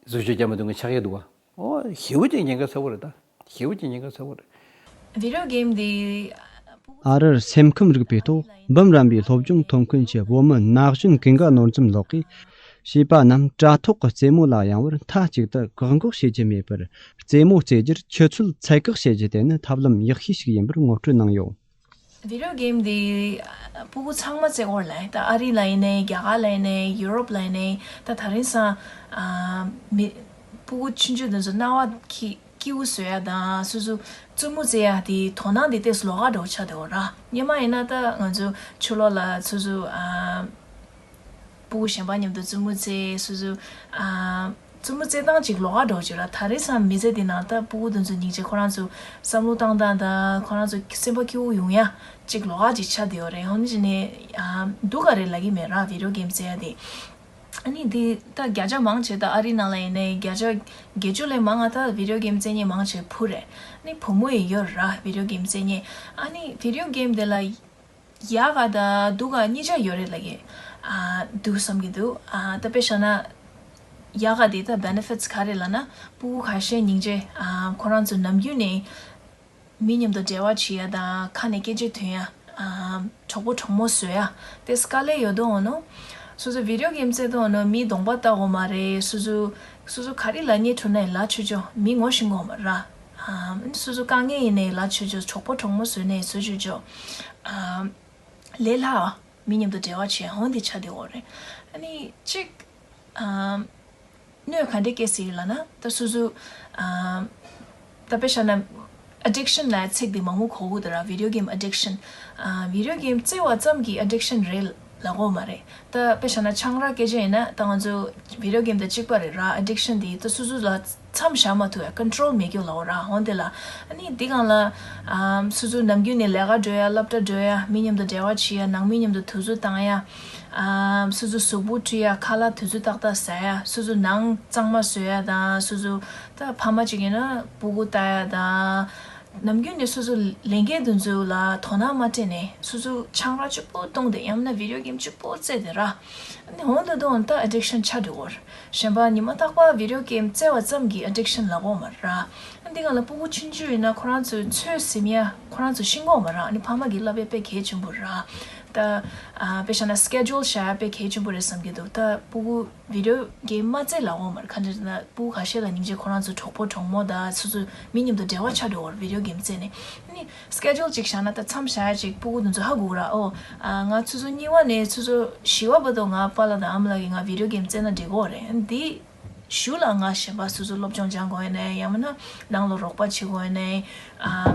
བཟོ་བཅོས་རྒྱབ་མ་ཐུབ་མཁན་ཆགས་ཡས་འདུག་བ། ཨོ་ཞེ་པོ་ཅིག་ཉེན་ཁ་ཚ་བོ་རེད་ད། ཞེ་པོ་ཅིག་ཉེན་ཁ་ཚ་བོ་རེད། བི་ཌི་ཡོ་གེམ་འདི། ཨ་རིར་སེམས་ཁམས་རིག་པའི་ཐོག་འབུམ་རམས་པའི་སློབ་སྦྱོང་ཐོབ་མཁན་གྱི་བོད་མི་ན་གཞོན་ཀུན་དགའ་ནོར་འཛོམས་ལགས་ཀྱིས། བྱིས་པ་རྣམས་དྲ་ཐོག་གི་རྩེད་མོ་ལ་གཡེང་བར་མཐའ་གཅིག་ཏུ་བཀག་འགོག་བྱེད་རྒྱུ་མེད་པར། རྩེད་མོ་རྩེ་རྒྱུར་ཆུ་ཚོད་ཚད་བཀག་བྱེད་རྒྱུ་དེ་ནི་ཐབས་ལམ་ཡག་ཤོས་ཤིག་ཡིན་པར་ངོ་སྤྲོད་གནང་ཡོད། བི་ཌི་ཡོ་གེམ་འདི་སྤུ་གུ་ཚང་མ་རྩེ་གི་ཡོད་རེད་ལ། ད་ཨ་རི་ལ་ཡིན་ནའི། རྒྱ་གར་ལ་ཡིན་ནའི། ཡུ་རོབ་ལ་ཡིན་ནའི། ད་དེ་རིང་སང་ཨ་མི་སྤུ་གུ་ཆུང་ཆུང་དེ་ཚོ་རྣ་བ་ཁྱི་ཁྱེའུ་བཟོ་ཡ་དང་སོ་སོ་རྩེད་མོ་རྩེ་ཡ་དེ་དོ་སྣང་དེ་ཏོག་ཙམ་ལོགས་ཀ་འདྲ་བོ་ཆགས་བསྡད་ཡོད་ར། སྔོན་མ་ཡིན་ན་ད་ང་ཚོ་ཕྱི་ལོགས་ལ་སོ་སོ་ཨ། སྤུ་གུ་གཞན་པ་མཉམ་དུ་རྩེད་མོ་རྩེ། སོ་སོ་ཨ། རྩེད་མོ་རྩེ་སྟངས་ཅིག་ལོགས་ཀ་འདྲ་བོ་ཅིག་ར། དེ་རིང་སང་མི་ཚེ་འདི་ནང་ད་སྤུ་གུ་དེ་ཚོ་སྙིང་རྗེ། ཁོ་རང་ཚོ་བསམ་བློ་བཏང་སྟངས་དང་ཁོ་རང་ཚོ་སེམས་པ་སྐྱིད་པོ་ཡོང་ཡ་ཅིག་ལོགས་ཀ་ཅིག་ཆགས་བསྡད་ཡོད་རེད། འོ་ན་ཅིག་ནས་ཨ། སྡུག་ག་རེད་ལབ་ཀྱི་མེད་ར། བི་ཌི་ཡོ་གེམ་རྩེ་ཡ་དེ། ཨ་ནི་འདི་ད་བརྒྱ་ཆ་མང་ཆེ་ད་ཨ་རི་ནང་ལ་ཡིན་ནའི་བརྒྱ་ཆ་བརྒྱད་ཅུ་ལས་མང་ང་ད་བི་ཌི་ཡོ་གེམ་རྩེ་མཁན་མང་ཆེ་བུ་རེད། ཨ་ནི་བུ་མོ་ཡང་ཡོད་ར་བི་ཌི་ཡོ་གེམ་རྩེ་མཁན། ཨ་ནི་བི་ཌི་ཡོ་གེམ་དེ་ལ། ཡག་ག་དང་སྡུག་ག་གཉིས་ཆ་ཡོད་རེད་ལབ་ཀྱི་ཨ་འདུག་བསམ་གྱི་འདུག་ཨ་ད་དཔེ་བཞག་ན་ཡག་ག་དེ་ད་བེ་ནེ་ཕིཊ་སི་ག་རེ་ལབ་ན། སྤུ་གུ་ཁ་ཤས་སྙིང་རྗེ། ཨ་ཁོ་རང་ཚོ་ནམ་རྒྱུན་ནས་མི་མཉམ་དུ་འབྲེལ་བ་བྱེད་ཡ་དང་ཁ་ནས་སྐད་ཆ་ཐོན་ཡ། ཨ་གྲོགས་པོ་གྲོགས་མོ་བཟོ་ཡ་དེ་དཀའ་ལས་ཡོད་དོ་འོ་ནོ། སོ་སོ་བི་ཌི་ཡོ་གེམ་རྩེ་དུས་འོ་ནོ་མིའི་གདོང་པ་ལྟ་དགོས་མ་རེད། སོ་སོ་སོ་སོ་ག་རེ་ལབ་སྙིང་བྲོ་ནའི་ལབ་ཆོག་ཆོག་མི་ངོ་ཤེས་དགོས་མ་ར། ཨ་སོ་སོ་དཀའ་ངལ་ཡིན་ནའི་ལབ་ཆོག་ཆོག་གྲོགས་པོ་གྲོགས་མོ་བཟོས་ནའི་བཟོ་ཆོག་ཆོག་ཨ་ལས་སླ་བ། མི་མཉམ་དུ་འབྲེལ་བ་བྱེད་ཧོན་དེ་ཆ་དེ་འོ་རེད། ཨ་ནི་གཅིག་ཨ་གནོད་ག་འདྲས་སྐྱེལ་སྲིད་ལབ་ན་ད་སོ་སོ་ཨ་ ད་དཔེ་བཞག་ན་ཨ་ཌིག་ཤན་ལབ་ཚིག་འདི་མང་པོ་གོ་གི་འདུག་ར། བི་ཌི་ཡོ་གེམ་ཨ་ཌིག་ཤན། ཨ་བི་ཌི་ཡོ་གེམ་རྩེ་བ་ཙམ་གྱིས་ཨ་ཌིག་ཤན་རེད་ལབ་ཀྱི་ཡོད་མ་རེད། ད་དཔེ་བཞག་ན་ཆང་རག་སྐད་ཆ་ཡིན་ན་ད་ང་ཚོ་བི་ཌི་ཡོ་གེམ་དང་གཅིག་པ་རེད་ར། ཨ་ཌིག་ཤན་འདི་ད་སོ་སོ་ལ་མཚམས་བཞག་མ་ཐུབ་ཡ། ཀོན་ཊོལ་མེད་རྒྱུ་ལབ་ཀྱི་ཡོད་ར། འོན་ཏེ་ལ་ཨ་ནི་འདི་སྒང་ལ་ཨམ་སོ་སོ་ནམ་རྒྱུན་ནས་ལས་ཀ་འགྲོ་ཡ། སློབ་གྲྭ་འགྲོ་ཡ། མི་མཉམ་དུ་འབྲེལ་བ་བྱེད་ཡ། ནང་མི་མཉམ་དུ་དུས་ཚོད་བཏང་ཡ། ཨམ་སོ་སོ་གཟུགས་པོ་བཀྲུ་ཡ། ཁ་ལག་དུས་ཚོད་ཏག་ཏག་ཟ་ཡ། སོ་སོ་ནང་གཙང་མ་བཟོ་ཡ་དང་། སོ་སོ་ད་ཕ་མ་ཅིག་ཡིན་ན་སྤུ་གུ་ལྟ་ཡ་དང་། ནམ་རྒྱུན་ནས་སོ་སོ་ལས་འགན་དེ་ཚོ་ལ་དོ་སྣང་མ་སྤྲད་ནས་སོ་སོ་ཆང་རག་གཅིག་པོ་བཏུང་སྟེ་ཡང་ན་བི་ཌི་ཡོ་གེམ་གཅིག་པོ་རྩེ་སྟེ་ར། འོན་ཏེ་འོན་ཏེ་ཨ་ཌིག་ཤན་ཆགས་འགྲོ་གི་ཡོད་རེད། གཞན་པ་ཉི་མ་རྟག་པར་བི་ཌི་ཡོ་གེམ་རྩེ་བ་ཙམ་གྱིས་ཨ་ཌིག་ཤན་ལབ་ཀྱི་ཡོད་མ་རེད་ར། འདི་སྒང་ལ་སྤུ་གུ་ཆུང་ཆུང་ཡིན་ན་ཁོ་རང་ཚོའི་ཚོད་ཟིན་ཡ་ཁོ་རང་ཚོ་ཤེས་ཀྱི་ཡོད་མ་རེད། ཨ་ནི་ཕ་མ་གིས་བསླབ་ཡ་དཔེ་གལ་ཆེན་པོ་རེད་ར། ད་ཨ་དཔེ་བཞག་ན་སི་ཀེ་ཇུལ་བཞག་ཡ་དཔེ་གལ་ཆེན་པོ་རེད་བསམ་གྱི་འདུག་ད་སྤུ་གུ་བི་ཌི་ཡོ་གེམ་མ་རྩེ་ལབ་ཀྱི་ཡོད་མ་རེད། ག་འདྲ་ཟེར་ན་སྤུ་གུ་ཁ་ཤས་ལ་སྙིང་རྗེ། ཁོ་རང་ཚོ་གྲོགས་པོ་གྲོགས་མོ་དང་སོ་སོ་མི་མཉམ་དུ་འབྲེལ་བ་ཆགས་འགྲོ་གི་ཡོད་རེད། བི་ཌི་ཡོ་གེམ་རྩེ་ནས། ཨ་ནི་སི་ཀེ་ཇུལ་ཅིག་བཞག་ན་ད་མཚམས་བཞག་ཡ་ཅིག་སྤུ་གུ་དེ་ཚོ་ཧ་གོ་གི་ར། ཨོ། ཨ་ང་ཆུ་ཚོད་གཉིས་པ་ནས་ཆུ་ཚོད་བཞི་པ་བར་དུ་ང་པཱ་ལགས་དང་ཨ་མ་ལགས་ཀྱིས་ང་བི་ཌི་ཡོ་གེམ་རྩེ་ན་འགྲིག་གི་ཡོད་རེད། ཨ་ནི་འདི་གཞུག་ལ་ང་གཞན་པ་སོ་སོ་སློབ་སྦྱོང་སྦྱང་དགོས་ཡོད་ནའི། ཡང་མིན་ན་ནང་ལ་རོགས་པ་བྱེད་དགོས་ཡོད་ནའི། ཨ་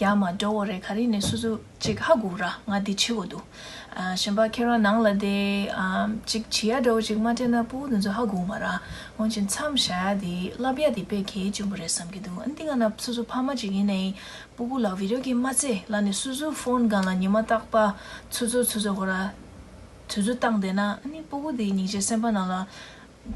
ཡར་མར་འགྲོ་དགོས་རེད། ག་རེ་ནས་སོ་སོ་ཅིག་ཧ་གོ་ར། ང་འདི་བྱེད་དགོས་འདུག་ཨ་གཞན་པ་ཁྱེད་རང་ནང་ལ་དེ་ཨ་ཅིག་བྱེད་ཡ་འདྲ་བོ་ཅིག་མ་སྤྲད་ན་སྤུ་གུ་དེ་ཚོ་ཧ་གོ་མ་ར། འོན་ཀྱང་མཚམས་བཞག་ཡ་དེ་བསླབ་ཡ་དེ་དཔེ་གལ་ཆེན་པོ་རེད་བསམ་གྱི་འདུག་ཨ་ནི་འདི་སྒང་ན་སོ་སོ་ཕ་མ་ཅིག་ཡིན་ནའི་སྤུ་གུ་ལ་བི་ཌི་ཡོ་གེམ་མ་རྩེ་ལབ་ནས་སོ་སོའི་ཕོན་སྒང་ལ་ཉི་མ་རྟག་པར་ཆུ་ཚོད་ཆུ་ཚོད་ཁོ་ར་དུས་ཚོད་བཏང་བསྡད་ན། ཨ་ནི་སྤུ་གུ་དེའི་སྙིང་རྗེ་སེམས་པ་ནང་ལ་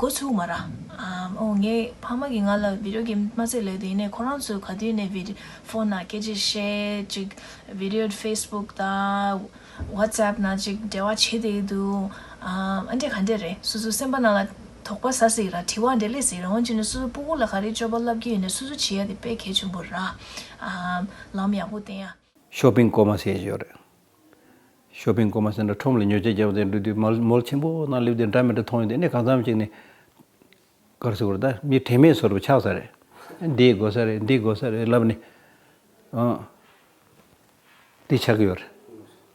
འགོ་ཚུགས་མ་ར། ཨམ་ཨོ་ངའི་ཕ་མ་གིས་ང་ལ་བི་ཌི་ཡོ་གེམ་མ་རྩེ་ལབ་དེ་ཡིན་ནའི་ཁོ་རང་ཚོས་ག་དུས་ནས་བི་ཌི་ཕོན་ནང་སྐད་ཆ་བཤད་ཅིག་བི་ཌི་ཡོ་ཕེ་སི་བུག་དང་ཝ་ཊི་སི་ཨེབ་ནང་ཅིག་འབྲེལ་བ་བྱེད་བསྡད་འདུག་ཨམ་ཨ་འདྲས་ག་འདྲས་རེད། སོ་སོའི་སེམས་པ་ནང་ལ་དོགས་པ་ཟ་སྲིད་ར། དྲི་བ་འདྲ་སླེབས་སྲིད་ར། འོན་ཀྱང་ནི་སོ་སོའི་སྤུ་གུ་ལ་ག་རེ་སྤྱོད་པ་བསླབ་ཀྱི་ཡོད་ནའི་སོ་སོ་བྱེད་ཡ་དེ་དཔེ་གལ་ཆེན་པོ་ར། ཨམ་ལམ་ཡག་པོ་བསྟན་ཡ། ཤོ་པིང་ཀོ་མ་ཟེར་གྱི་ཡོད་རེད། ཤོ་པིང་ཀོ་མ་ཟེར་ན་ཁྲོམ་ལ་ཉོ་ཆ་རྒྱག་དེ་འགྲོ་དུས་མོལ་མོལ་ཆེན་པོ་ནང་སླེབས་དེ་འདྲ་མི་འདྲ་མཐོང་ཡོང་དུས། ཨ་ནི་གང་འཚམ་ཅིག་ནི་ག་རེ་ཟེར་དགོས་རེད། ད་མི་དྲན་མེད་བཟོ་འདྲ་ཆགས་ས་རེད། འདི་དགོས་ས་རེད། འདི་དགོས་ས་རེད་ལབ་ནི། ཨང་། འདི་ཆགས་ཀྱི་ཡོད་རེད།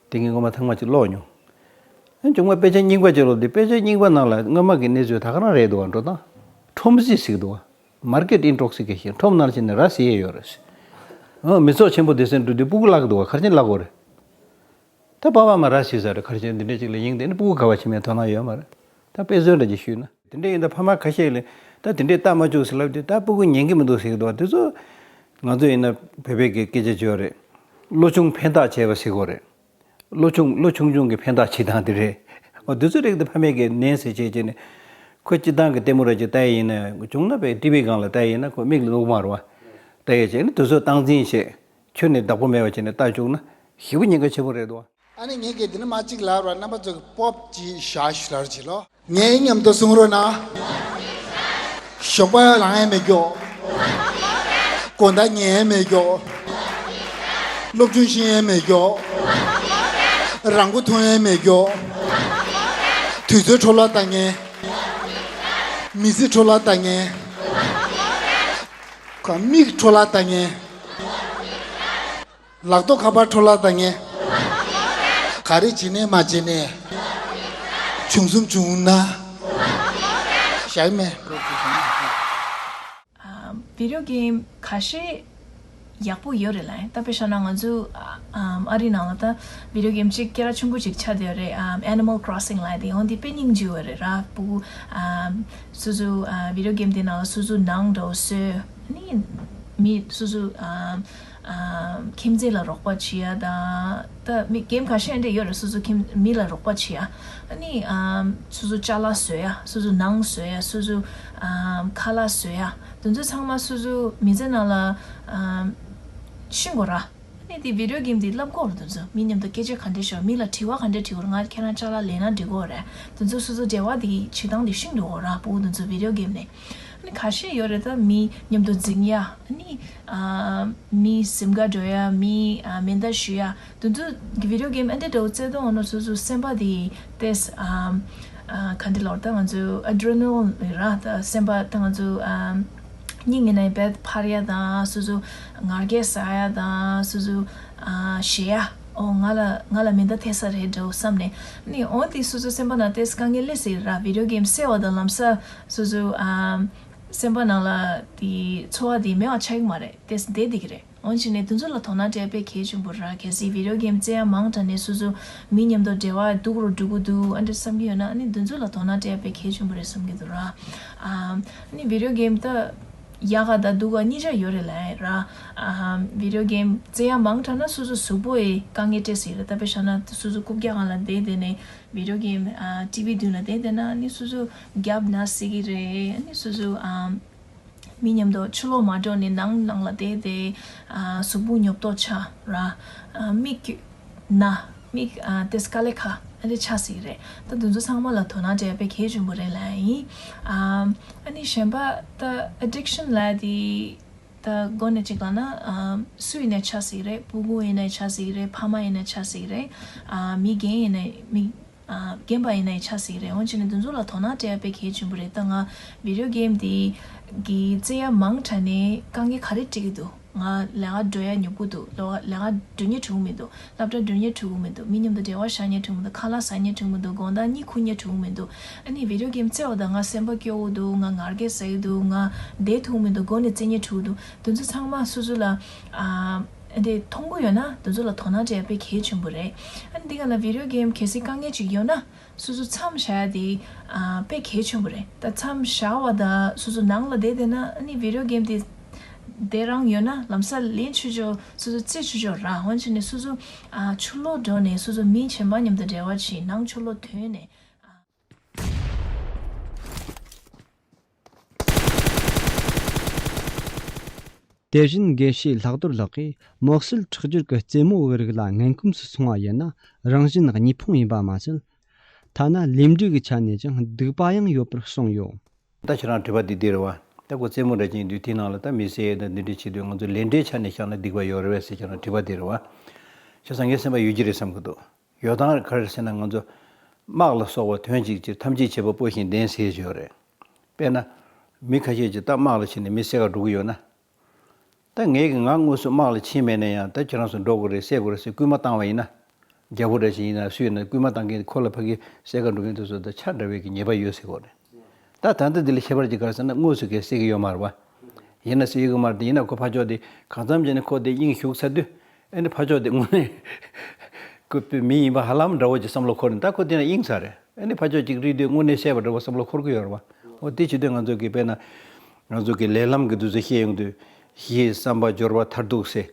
དེ་ངས་སྔོན་མ་ཐེངས་མ་གཅིག་ཀློག་མྱོང་། ཨ་ནི་བྱུང་བ་དཔེ་ཆ་རྙིང་པ་ཅིག་ཀློག་དུས་དཔེ་ཆ་རྙིང་པ་ནང་ལ་སྔོན་མ་གི་གནས་ཚུལ་ད་ག་རང་རེད་འདུག་བ། འགྲོ་སྟངས་ཁྲོམ་གཟིགས་ཟེར་གྱི་འདུག་བ། མར་ཀེཊ་ཨིན་ཊོག་སི་ཀེ་ཤན། ཁྲོམ་ནང་ཕྱིན་ནས་ར་བཟི་ཡས་ཡོད་རེད། ཨ་མི་ཚོགས་ཆེན་པོ་དེ་ཚོ་འགྲོ་དུས་སྤུ་གུ་བརླག་གི་འདུག་བ། ག་རེ་བྱས་ནས་བརླག་དགོས་རེད། ད་པ་ཕ་མ་ར་བཟི་ས་རེད། ག་རེ་བྱས་ནས་འདི་འདྲ་ཅིག་ལ་ཡིན་དེ་ནི་སྤུ་གུ་ག་བ་ཕྱིན་མིན་དོ་སྣང་ཡོད་མ་རེད། ད་དཔེ་མཚོན་འདྲ་ཅིག་ཞུས་ན། དེ་འདྲ་ཡིན་ད་ཕ་མ་ཁ་ཤས་ལ་ད་དེ་འདྲས་ལྟ་མ་བཅུག་ཟེར་ལབ་དུས་ད་སྤུ་གུ་ཉན་གི་མི་འདུག་ཟེར་གི་འདུག་བ། དེ་ཚོ་ང་ཚོ་ཡིན་ན་བོད་པའི་གི་སྐད་ཆ་བརྗོད་རེད། བློ་ཆུང་ཕན་བཏགས་བྱས་པ་ཟེར་དགོས་རེད། བློ་ཆུང་བློ་ཆུང་ཆུང་གི་ཕན་བཏགས་བྱེད་སྟངས་དེ་རེད། འོ་དེ་ཚོ་རིགས་དེ་ཕ་མས་ཀྱི་ནན་ཟེར་བྱས་བྱས་ནས། ཁོ་སྤྱིར་བཏང་གི་ལྟད་མོ་ར་ཅིག་ལྟ་ཡི་ཡིན་ན། བྱུང་ན་པའི་ཊི་ཝི་སྒང་ལ་ལྟ་ཡི་ཡིན་ན་ཁོ་མིག་ལ་གནོད་མ་རུང་བ། ལྟ་ཡི་བྱས་ནས་དུས་ཚོད་སྟངས་འཛིན་བྱས། ཁྱོན་ནས་བདག་པོ་མེད་པ་བྱས་ནས་ལྟ་བཅུག་ན་ཞེ་པོ་ཉེན་ཁ་ཆེ་པོ་རེད་དོ། ཨ་ནི་ངས་ཀྱི་འདི་ནི་མ་གཅིག་ལབ་ར། རྣམ་པ་ཚོ་གི་པོབ་ཅིག་བཞག་ཞུ་ལར་གྱི་ལོ། ངའི་མཉམ་དུ་གསུང་རོགས་གནང་། ཞོགས་པ་ལངས་ཡས་མེད་ཀྱོག་དགོང་དག་ཉལ་ཡས་མེད་ཀྱོག་སློབ་སྦྱོང་ཤེས་ཡས་མེད་ཀྱོག་རང་མགོ་ཐོན་ཡས་མེད་ཀྱོག་དུས་ཚོད་འཕྲོ་བརླག་བཏང་ངས། མི་ཚེ་འཕྲོ་བརླག་བཏང་ངས། ཁ་མིག་འཕྲོ་བརླག་བཏང་ངས། ལག་ཐོག་ཁ་པར་འཕྲོ་བརླག་བཏང་ངས། ག་རེ་བྱེད་ནས་མ་བྱེད་ནས། བྱུང་སོང་བྱུང་ན། བཞག་མེད། ཨ་བི་ཌི་ཡོ་གེམ་ཁ་ཤས་ཡག་པོ་ཡོད་རེད་ལ། ད་དཔེ་བཞག་ན་ང་ཚོ་ཨ་ཨ་རི་ནང་ལ་ད་བི་ཌི་ཡོ་གེམ་གཅིག་སྐད་གྲགས་ཆེན་པོ་ཅིག་ཆགས་བསྡད་ཡོད་རེད། ཨ་Animal Crossing་ལབ་དེ། འོ་འདི་དཔེ་སྙིང་རྗེ་པོ་རེད་ར། སྤུ་གུ་ཨ་སོ་སོ་ཨ་བི་ཌི་ཡོ་གེམ་དེ་ནང་ལ་སོ་སོ་ནང་འགྲོ་བཟོས། ཨ་ནི་མི་སོ་སོ་ཨ་ཨ་ཁྱིམ་མཚེས་ལ་རོགས་པ་བྱེད་ཡ་དང་། ད་མི་གེམ་ཁ་ཤས་འདྲ་ཡོད་རེད། སོ་སོ་ཁྱིམ་མི་ལ་རོགས་པ་བྱེད་ཡ། ཨ་ནི་ཨ་སོ་སོ་ཅ་ལག་བཟོ་ཡ། སོ་སོ་ནང་བཟོ་ཡ། སོ་སོ་ཨ་ཁ་ལག་བཟོ་ཡ། དེ་ཚོ་ཚང་མ་སོ་སོ་མི་ཚེ་ནང་ལ་ཨ་ཤེས་དགོས་ར། ཨ་ནི་དེ་བི་ཌི་ཡོ་གེམ་དེ་བསླབ་དགོས་རེད། དེ་ཚོ་མི་མཉམ་དུ་སྐད་ཆ་ག་འདྲ་ཤོར། མི་ལ་དྲི་བ་ག་འདྲ་དྲི་དགོས་རེད། ང་ཁྱེད་རང་ཅ་ལག་ལེན་ན་འགྲིག་གི་རེད། དེ་ཚོ་སོ་སོ་འབྲེལ་བ་དེ་བྱེད་སྟངས་དེ་ཤེས་དགོས་ར། སྤུ་གུ་དེ་ཚོ་བི་ཌི་ཡོ་གེམ་ནས། ཨ་ནི་ཁ་ཤས་ཡོད་རེད། ད་མི་མཉམ་དུ་འཛིང་ཡ། ཨ་ནི་ཨ་མི་སེམས་ཁ་འགྲོ་ཡ། མི་ཨ་མེ་མདའ་གཞུ་ཡ། དེ་ཚོ་གི་བི་ཌི་ཡོ་གེམ་ཨ་འདྲ་འདྲ་བོ་རྩེ་དུས་འོ་ན་སོ་སོ་སེམས་པ་དེ་ཏོག་ཙམ་ཨ་ཨ་ག་འདྲ་ལབ་དང་། ང་ཚོ་ཨེ་ཌི་རེ་ནལ་ལིན་རེད་ར། ད་སེམས་པ་ད་ང་ཚོ་ཨ་སྙིང་གི་ནང་བད་འཕར་ཡ་དང་། སོ་སོ་ང་རྒྱལ་ཟ་ཡ་དང་། སོ་སོ་ཨ་ཞེད་ཡ། ཨོ་ང་ལ་ང་ལ་མེ་མདའ་ཐེབས་ས་རེད་འདྲ་བོ་བསམ་ནས། ཨ་ནི་འོ་དེ་སོ་སོ་སེམས་པ་ནང་ཏོག་ཙམ་དཀའ་ངལ་སླེབས་སྲིད་ར། བི་ཌི་ཡོ་གེམ་རྩེ་བ་དང་ལམ་སང་སོ་སོ་ཨ་ སེམས་པ་ནང་ལ་དེ་ཚོར་བ་དེ་མེད་པ་ཆགས་ཀྱི་མ་རེད། དེ་བསྡད་བསྡད་ཀྱི་རེད། འོན་ཀྱང་ནས་དེ་ཚོ་ལ་དོ་སྣང་སྤྲད་དཔེ་གལ་ཆེན་པོ་རེད། གལ་སྲིད་བི་ཌིའོ་གེམ་རྩེ་ཡ་མང་དྲགས་ནས་སོ་སོ་མི་མཉམ་དུ་འབྲེལ་བ་སྡུག་རུ་འགྲོ་གི་འདུག་ཨ་འདྲ་བསམ་གྱི་ཡོད་ན། ཨ་ནི་དེ་ཚོ་ལ་དོ་སྣང་སྤྲད་དཔེ་གལ་ཆེན་པོ་རེད་བསམ་གྱི་འདུག་ར། ཨ་ནི་བི་ཌིའོ་གེམ་ད་ཡག་ག་དང་སྡུག་ག་གཉིས་ཆ་ཡོད་རེད་ལབ་ཡ་ར། ཨ་བི་ཌིའོ་གེམ་རྩེ་ཡ་མང་དྲགས་ན་སོ་སོ་གཟུགས་པོ་ཡི་དཀའ་ངལ་སྤྲད་སྲིད་རེད། ད་དཔེ་བཞག་ན་སོ་སོ་རྐུབ་བཀྱག་སྒང་ལ་བསྡད་བསྡད་ནས་བི་ཌིའོ་གེམ་ཨ་ཊི་ཝི་མདུན་ལ་བསྡད་བསྡད་ན་ཨ་ནི་སོ་སོ་རྒྱབ་ན་སྲིད་ཀྱི་རེད། ཨ་ནི་སོ་སོ་ཨ་མི་མཉམ་དུ་ཕྱི་ལོགས་མ་འགྲོ་ནས་ནང་ནང་ལ་བསྡད་དེ་ཨ་གཟུགས་པོ་ཉོབ་ཏོ་ཆགས་ར། ཨ་མིག་ན་མིག་ཨ་དེ་དཀའ་ལས་ཁག་ཨ་རེ་ཆགས་སྲིད་རེད། ད་དེ་ཚོ་ཚང་མ་ལ་དོ་སྣང་སྤྲད་པའི་གལ་ཆེན་པོ་རེད་ལབ་ཡིན། ཨ་ཨ་ནི་གཞན་པ་ད་ཨེ་ཌིག་ཤན་ལབ་དེ་ད་མགོ་ནས་གཅིག་ལབ་ན་ཨ་སུ་ཡིན་ནའི་ཆགས་སྲིད་རེད། སྤུ་གུ་ཡིན་ནའི་ཆགས་སྲིད་རེད། ཕ་མ་ཡིན་ནའི་ཆགས་སྲིད་རེད། ཨ་མི་རྒན་ཡིན་ནའི་མི་ཨ་རྒན་པ་ཡིན་ན་ཡང་ཆགས་སྲིད་རེད། འོན་ཀྱང་ནི་དེ་ཚོ་ལ་དོ་སྣང་སྤྲད་ཡ་དཔེ་གལ་ཆེན་པོ་རེད། ད་ང་བི་ཌིའོ་གེམ་དེ་གི་རྩེ་ཡ་མང་དྲགས་ནས་དཀའ་ངལ་ག་རེ་འཕྲད་ཀྱི་འདུག་ང་ལས་ཀ་འགྲོ་ཡ་ཉོབ་ཀྱི་འདུག་ལོ་ལས་ཀ་འགྲོ་སྙིང་བྲོ་གི་མི་འདུག་སློབ་གྲྭ་འགྲོ་སྙིང་བྲོ་གི་མི་འདུག་མི་མཉམ་དུ་འབྲེལ་བ་བཞག་སྙིང་བྲོ་གི་མི་འདུག་ཁ་ལག་ཟ་སྙིང་བྲོ་གི་མི་འདུག་དགོང་དག་གཉིད་ཁུག་སྙིང་བྲོ་གི་མི་འདུག་ཨ་ནི་བི་ཌིའོ་གེམ་རྩེ་བ་དང་ང་སེམས་པ་སྐྱོ་གི་འདུག་ང་ངར་སྐད་ཟ་གི་འདུག་ང་བསྡད་ཐུབ་ཀྱི་མི་འདུག་མགོ་ནས་རྩེ་སྙིང་བྲོ་གི་འདུག་དེ་ཚོ་ཚང་མ་སོ་སོ་ལ་ཨ་ཨ་འདི་མཐོང་གི་ཡོད་ན་དེ་ཚོ་ལ་དོ་སྣང་སྤྲད་ཡ་དཔེ་གལ་ཆེན་པོ་རེད། ཨ་ནི་འདི་ག་ལ་བི་ཌིའོ་གེམ་གལ་སྲིད་དཀའ་ངལ་ཅིག་ཡོད་ན་སོ་སོ་མཚམས་བཞག་ཡ་དེ་ཨ་དཔེ་གལ་ཆེན་པོ་རེད། ད་མཚམས་བཞག་པ་དང་སོ་སོ་ནང་ལ་བསྡད་བསྡད་ན་ཨ་ནི་བི་ཌིའོ་གེམ་དེ་དེ་རང་ཡོད་ན་ལམ་སང་ལེན་ཆོག་ཆོག་སོ་སོ་རྩེ་ཆོག་ཆོག་ར། འོན་ཀྱང་ནི་སོ་སོ་ཨ་ཕྱི་ལོགས་འགྲོ་ནས་སོ་སོ་མི་གཞན་པ་མཉམ་དུ་འབྲེལ་བ་བྱེད། ནང་ཕྱི་ལོགས་ཐོན་ནས་ཨ། དེ་བཞིན་དགེ་བཤེས་ལྷག་རྡོར་ལགས་ཀྱིས་དམོད་བསད་ཁྲག་སྦྱོར་གྱི་རྩེད་མོ་བའི་རིགས་ལ་ངན་གོམས་སུ་སོང་བ་ཡིན་ན་རང་བཞིན་གཉིས་ཕུང་ཡིན་པ་མ་ཟད། ཐ་ན་ལས་འབྲས་ཀྱི་ཆ་ནས་ཀྱང་སྡིག་པ་ཡང་ཡོད་པར་གསུངས་ཡོད། ད་ཁྱེད་རང་དྲི་བ་འདི་འདི་རེད་བ། ད་ཁོ་རྩེད་མོ་འདྲ་ཅིག་འདུག་དེའི་ནང་ལ་ད་མི་བསད་དང་འདི་འདྲ་བྱེད་དུས་ང་ཚོ་ལས་འབྲས་ཆ་ནས་བཞག་ན་སྡིག་པ་ཡོད་རེད་བས་ཟེར་ཁྱེད་རང་དྲི་བ་འདི་རེད་བ། བྱས་ཙང་ངའི་སེམས་པ་ཡོད་ཀྱི་རེད་བསམ་གྱི་འདུག་ཡོད་སྟངས་ག་རེ་ཟེར་ན་ང་ཚོ་དམག་ལ་སོགས་པ་དོན་གཅིག་ཅེས་ཐམས་ཅད་བྱེད་པ་པོ་བཞིན་ལྡན་ཟེར་གྱི་ཡོད་རེད། དཔེར་ན། མི་ཁ་ཤས་ཀྱིས་ད་དམག་ལ་ཕྱིན་ནས་མི་བསད་ག་འགྲོ་གི་ཡོད་ན། ད་ངས་ཀྱི་ང་དངོས་སུ་དམག་ལ་ཕྱིན་མེད་ན་ཡང་ད་ཁྱེད་རང་ཚོ་འགྲོ་དགོས་རེད་བསད་དགོས་རེད་ཟེར་སྐུལ་མ་བཏང་བ་ཡིན་ན། རྒྱལ་པོ་འདྲ་ཞིག་ཡིན་ན་སུ་ཡིན་ན་སྐུལ་མ་བཏང་མཁན་ཁོ་ལ་ཕ་གི་བསད་ག་འགྲོ་མཁན་དེ་ཚོ་ད་ཆ་འདྲ་བའི་གི་ཉེས་པ་ཡོད་ཟེར་གོ་རེད། ད་ད་ལྟ་འདི་ལ་ཁྱད་པར་ཅིག་ག་རེ་ཟེར་ན་དངོས་སུ་གས་བསད་ཀྱི་ཡོད་མ་རེད་བ། ཡིན་ན་བསད་ཡོད་གི་མ་རེད་དེ་ཡིན་ན་ཁོ་ཕར་ཕྱོགས་དེ་གང་འཚམ་བྱས་ནས་ཁོ་དེ་དབྱིངས་ཞུགས་ཚར་དུས། ཨེ་ནི་ཕར་ཕྱོགས་དེ་དངོས་གནས་ཁོ་པའི་མི་ཡིན་པ་ཧ་ལམ་འདྲ་བོ་ཅིག་བསམ་བློ་འཁོར་ནས་ད་ཁོ་དེ་ན་དབྱིངས་ཚར་རེད། ཨེ་ནི་ཕར་ཕྱོགས་ཅིག་རིག་དུས་དངོས་གནས་བསད་པ་འདྲ་བོ་བསམ་བློ་འཁོར་གི་ཡོད་རེད་བ། འོ་དེ་བྱེད་དུས་ང་ཚོ་གི་དཔེར་ན། ང་ཚོ་གི་ལས་ལམ་གི་དུས་ཚོད་བཤད་ཡོང་དུས། གཞི་བསམ་པ་སྦྱོར་བ་མཐར་ཐུག་ཟེར།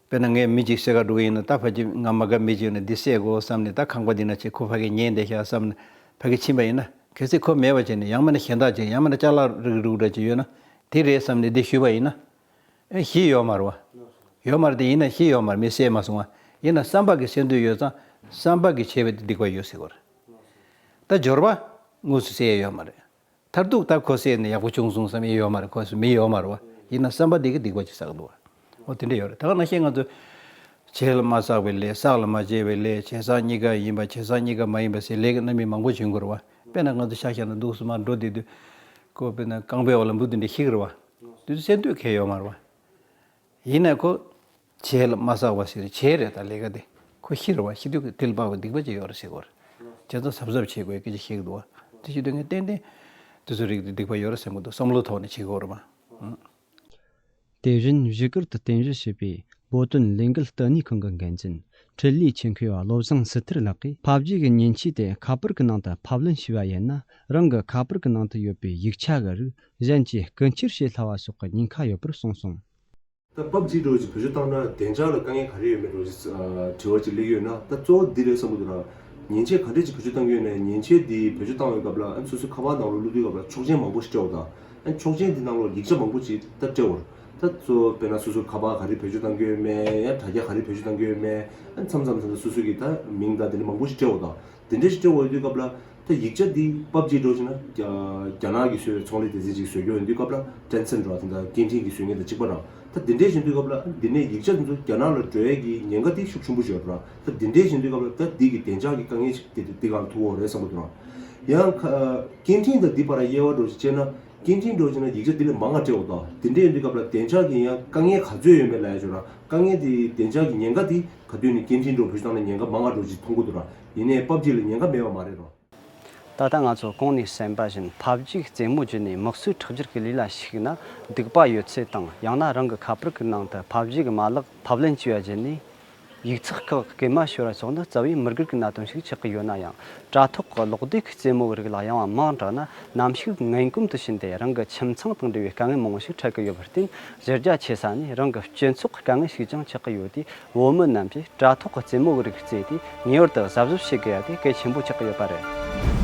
དཔེར་ན་ངས་མི་གཅིག་བསད་ག་འགྲོ་གི་ཡིན་ན་ད་ཕ་གི་ང་མ་དགའ་མི་གཅིག་ཡོད་ན་འདི་བསད་དགོས་བསམ་ནས་ད་ཁང་པ་འདི་ན་ཆེ་ཁོ་ཕ་གི་ཉལ་བསྡད་ཤག་བསམ་ནས་ཕ་གི་ཕྱིན་པ་ཡིན་ན་གལ་སྲིད་ཁོ་མེད་པ་བྱས་ནས་ཡང་མིན་ན་གཞན་དག་ཅིག་ཡང་མིན་ན་ཅ་ལག་རིགས་རུག་འདྲ་ཅིག་ཡོད་ན་དེ་རེད་བསམ་ནས་འདི་ཞུས་པ་ཡིན་ན། ཨེ་གཞི་ཡོད་མ་རེད་བ། ཡོད་མ་རེད་དེ་ཡིན་ན་གཞི་ཡོད་མ་རེད་མི་བསད་མ་སོང་བ། ཡིན་ན་བསམ་པ་གི་བསད་འདོད་ཡོད་ཙང་བསམ་པ་གི་བྱས་པའི་སྡིག་པ་ཡོད་ཟེར་གོ་རེད། ད་སྦྱོར་བ་དངོས་སུ་བསད་ཡ་ཡོད་མ་རེད། མཐར་ཐུག་ད་ཁོ་བསད་ནས་ཡག་པོ་བྱུང་སོང་བསམ་ཡ་ཡོད་མ་རེད་ཁོ་སུ་མི་ཡོད་མ་རེད་བ། ཡིན་ན་བསམ་པ་དེ་གི་སྡིག་པ་ཅིག་བསགས་འདུག་བ། འོ་དེ་འདྲ་ཡོད་རེད་ད་ག་ནང་བཞིན་ང་ཚོ། བྱས་ལ་མ་བསགས་པའི་ལས་བསགས་ལ་མ་བྱས་པའི་ལས་བྱས་བསགས་གཉིས་ཀ་ཡིན་པ་བྱས་བསགས་གཉིས་ཀ་མ་ཡིན་པ་ཟེར་ལས་ཀྱི་རྣམ་སྨིན་མང་པོ་བྱུང་དགོས་རེད་བ། དཔེར་ན་ང་ཚོ་ཤག་ཤག་ན་འདུག་སུ་མ་འགྲོ་བསྡད་དུས། ཁོ་དཔེར་ན་རྐང་པའི་འོག་ལ་འབུ་དེ་འདྲ་ཤི་གི་རེད་བ། དེ་ཚོ་བསད་འདོད་གལ་ཡོད་མ་རེད་བ། ཡིན་ན་ཁོ། བྱས་ལ་མ་བསགས་པ་ཟེར་བྱས་རེད་ད་ལས་ཀ་དེ། ཁོ་ཤི་རེད་བ་ཤི་དུས་དེ་ལ་དཔག་པའི་སྡིག་པ་ཅིག་ཡོད་རེད་ཟེར་གོ་རེད། བྱས་ཙང་གཟབ་གཟབ་བྱེད་དགོས་སྐད་ཆ་བཤད་ཀྱི་འདུག་བ། དེ་བྱེད་དུས་ངས་ཏན་ཏན། དེ་ཚོ་རིགས་དེ་སྡིག་པ་ཡོད་རེད་བསམ་གྱི་འདུག་བསམ་བློའི་ཐོག་ནས་བྱེད་དགོས་རེད་བ། ཨང་། དེ་བཞིན་བཞུགས་སྒར་དུ་རྟེན་གཞི་བྱས་པའི་བོད་དོན་ལས་འགུལ་ལྟེ་གནས་ཁང་གི་འགན་འཛིན་འཕྲིན་ལས་ཆེད་མཁས་བློ་བཟང་སྲིད་ཐར་ལགས་ཀྱིས་ཕབ་ཇུས་ཀྱི་མཉེན་ཆས་དེ་ཁ་པར་གྱི་ནང་དུ་ཕབ་ལེན་བྱས་པ་ཡིན་ན་རང་གི་ཁ་པར་གྱི་ནང་དུ་ཡོད་པའི་ཡིག་ཆ་གི་རིགས་གཞན་གྱིས་རྐུ་འཁྱེར་བྱེད་སླ་བ་སོགས་ཀྱི་ཉེན་ཁ་ཡོད་པར་གསུངས་སོང་། ད་པབ་ཇི་འདྲ་བོ་ཅིག་བེད་སྤྱོད་བཏང་ན་བདེ་འཇགས་ལ་དཀའ་ངལ་ག་རེ་ཡོད་མེད་འདྲ་བོ་ཅིག་ཨ་དྲི་བ་ཅིག་སླེབས་ཡོད་ན་ད་གཙོ་བོ་འདི་རེད་བསམ་གྱི་འདུག་ར། མཉེན་ཆས་ག་འདྲས་ཅིག་བེད་སྤྱོད་བཏང་གི་ཡོད་ནའི་མཉེན་ཆས་འདི་བེད་སྤྱོད་བཏང་བའི་སྐབས་ལ་ཨ་ནི་སོ་སོའི་ཁ་པར་ནང་ལ་བླུག་དུས་སྐབས་ལ་ཆོག་མཆན་མང་པོ་ཞིག་སྤྲད་འོ་ད། ཨ་ནི་ཆོག་མཆན་འདི་ནང་ལ་ཡིག་ཆ་མང་པོ་ཅིག་ད་སྤྲད་འོ། ད་གཙོ་བོ་དཔེར་ན་སོ་སོའི་ཁ་པར་ག་རེ་བེད་སྤྱོད་བཏང་གི་ཡོད་མེད་ཡང་དྲ་རྒྱ་ག་རེ་བེད་སྤྱོད་བཏང་གི་ཡོད་མེད་ཨ་ནི་མཚམས་མཚམས་མཚམས་སོ་སོ་གི་ད་མིང་དང་དེ་འདྲ་མང་པོ་ཞིག་སྤྲད་འོ་ད། དེ་འདྲ་ཞིག་སྤྲད་འོང་དུས་སྐབས་ལ་ད་ཡིག་ཆ་འདི་པབ་ཇི་འདྲ་བྱས་ན་རྒྱ་རྒྱ་ནག་གི་བཟོས་པའི་ཚོང་ལས་སྡེ་ཚན་ཅིག་བཟོས་ཀྱི་ཡོང་དུས་སྐབས་ལ་ཊེན་སེན་འདྲ་བ་དེ་འདྲ་སྐད་འཕྲིན་གྱི་བཟོ་མཁན་དང་གཅིག་པ་རང་ད་དེ་འདྲ་བྱེད་དུས་སྐབས་ལ་འདི་ནས་ཡིག་ཆ་དེ་ཚོ་རྒྱ་ནག་ལ་འགྲོ་ཡས་ཀྱི་ཉེན་ཁ་དེ་ཤུགས་ཆེན་པོ་ཞིག་ཡོད་རེད་ད། དེ་འདྲ་བྱེད་དུས་སྐབས་ལ་ད་འདི་གི་བདེ་འཇགས་ཀྱི་དཀའ་ངལ་ཞིག་དེ་དེ་གང་ཐུག་འོང་རེད་བསམ་གྱི་འདུག་རང་ཡང་ཁ་སྐད་འཕྲིན་དང་འདི་བར་དབྱེ་བ་འདྲ་བོ་ཞིག་བྱས་ན་སྐད་འཕྲིན་འདྲ་བོ་བྱས་ན་ཡིག་ཆ་འདི་ལས་མང་བ་སྤྲད་འོ་ད། དེ་འདྲ་ཡོང་དུས་སྐབས་ལ་བདེ་འཇགས་ཀྱི་ཡང་དཀའ་ངལ་ག་ཚོད་ཡོད་མེད་ལབ་ཡ་ཅིག་ཡོད་ར། དཀའ་ངལ་དེ་བདེ་འཇགས་ཀྱི་ཉེན་ཁ་དེ་ག་དུས་ནས་སྐད་འཕྲིན་འདྲ་བོ་བེད་སྤྱོད་བཏང་ན་ཉེན་ཁ་མང་བ་འདྲ་བོ་ཅིག་མཐོང་གི་འདུག་ར། ཡིན་ནའི་པབ་ཇི་ལ་ཉེན་ཁ་མེད་པ་མ་རེད་ར། ད་ལྟ་ང་ཚོ་གོང་ནས་གསུངས་པ་བཞིན་ཕབ་ཇུས་རྩེད་མོ་བརྒྱུད་ནས་དམིགས་བསལ་ཁྲག་རྒྱུད་ཀྱི་ལས་ལ་ཞུགས་ན་སྡིག་པ་ཡོད་ཚད་དང་། ཡང་ན་རང་གི་ཁ་པར་གྱི་ནང་དུ་ཕབ་ཇུས་ཀྱི་མ་ལག་ཕབ་ལེན་བྱས་པ་བརྒྱུད་ནས་ཡིག་ཚགས་ཁག་གི་སྐྱེལ་མ་ཤོར་བ་སོགས་ནི་རྩ་བའི་མི་དགེ་གི་གནད་དོན་ཞིག་ཆགས་ཀྱི་ཡོད་ན་ཡང་། དྲ་ཐོག་གི་ཀློག་ལྡེའུ་གི་རྩེད་མོ་གི་རིགས་ལ་ཡང་བ་མང་དྲགས་ན་ནམ་ཞིག་ངན་གོམས་དུ་ཕྱིན་ཏེ་རང་གི་ཁྱིམ་ཚང་དང་འབྲེལ་བའི་དཀའ་ངལ་མང་པོ་ཞིག་འཕྲད་ཀྱི་ཡོད་པར་བརྟེན། གཞི་རྒྱ་ཆེ་ས་ནས་རང་གི་སྤྱི་ཚོགས་ཀྱི་དཀའ་ངལ་ཞིག་ཀྱང་ཆགས་ཀྱི་ཡོད་དུས། བོད་མི་རྣམས་ཀྱིས་དྲ་ཐོག་གི་རྩེད་མོ་གི་རིགས་རྩེས་ཏེ་ངེས་པར་དུ་གཟབ་གཟབ་བྱེད་དགོས་ཡ་དེ་གལ་ཆེན་པོ་ཆགས་ཀྱི་ཡོད་པ་རེད།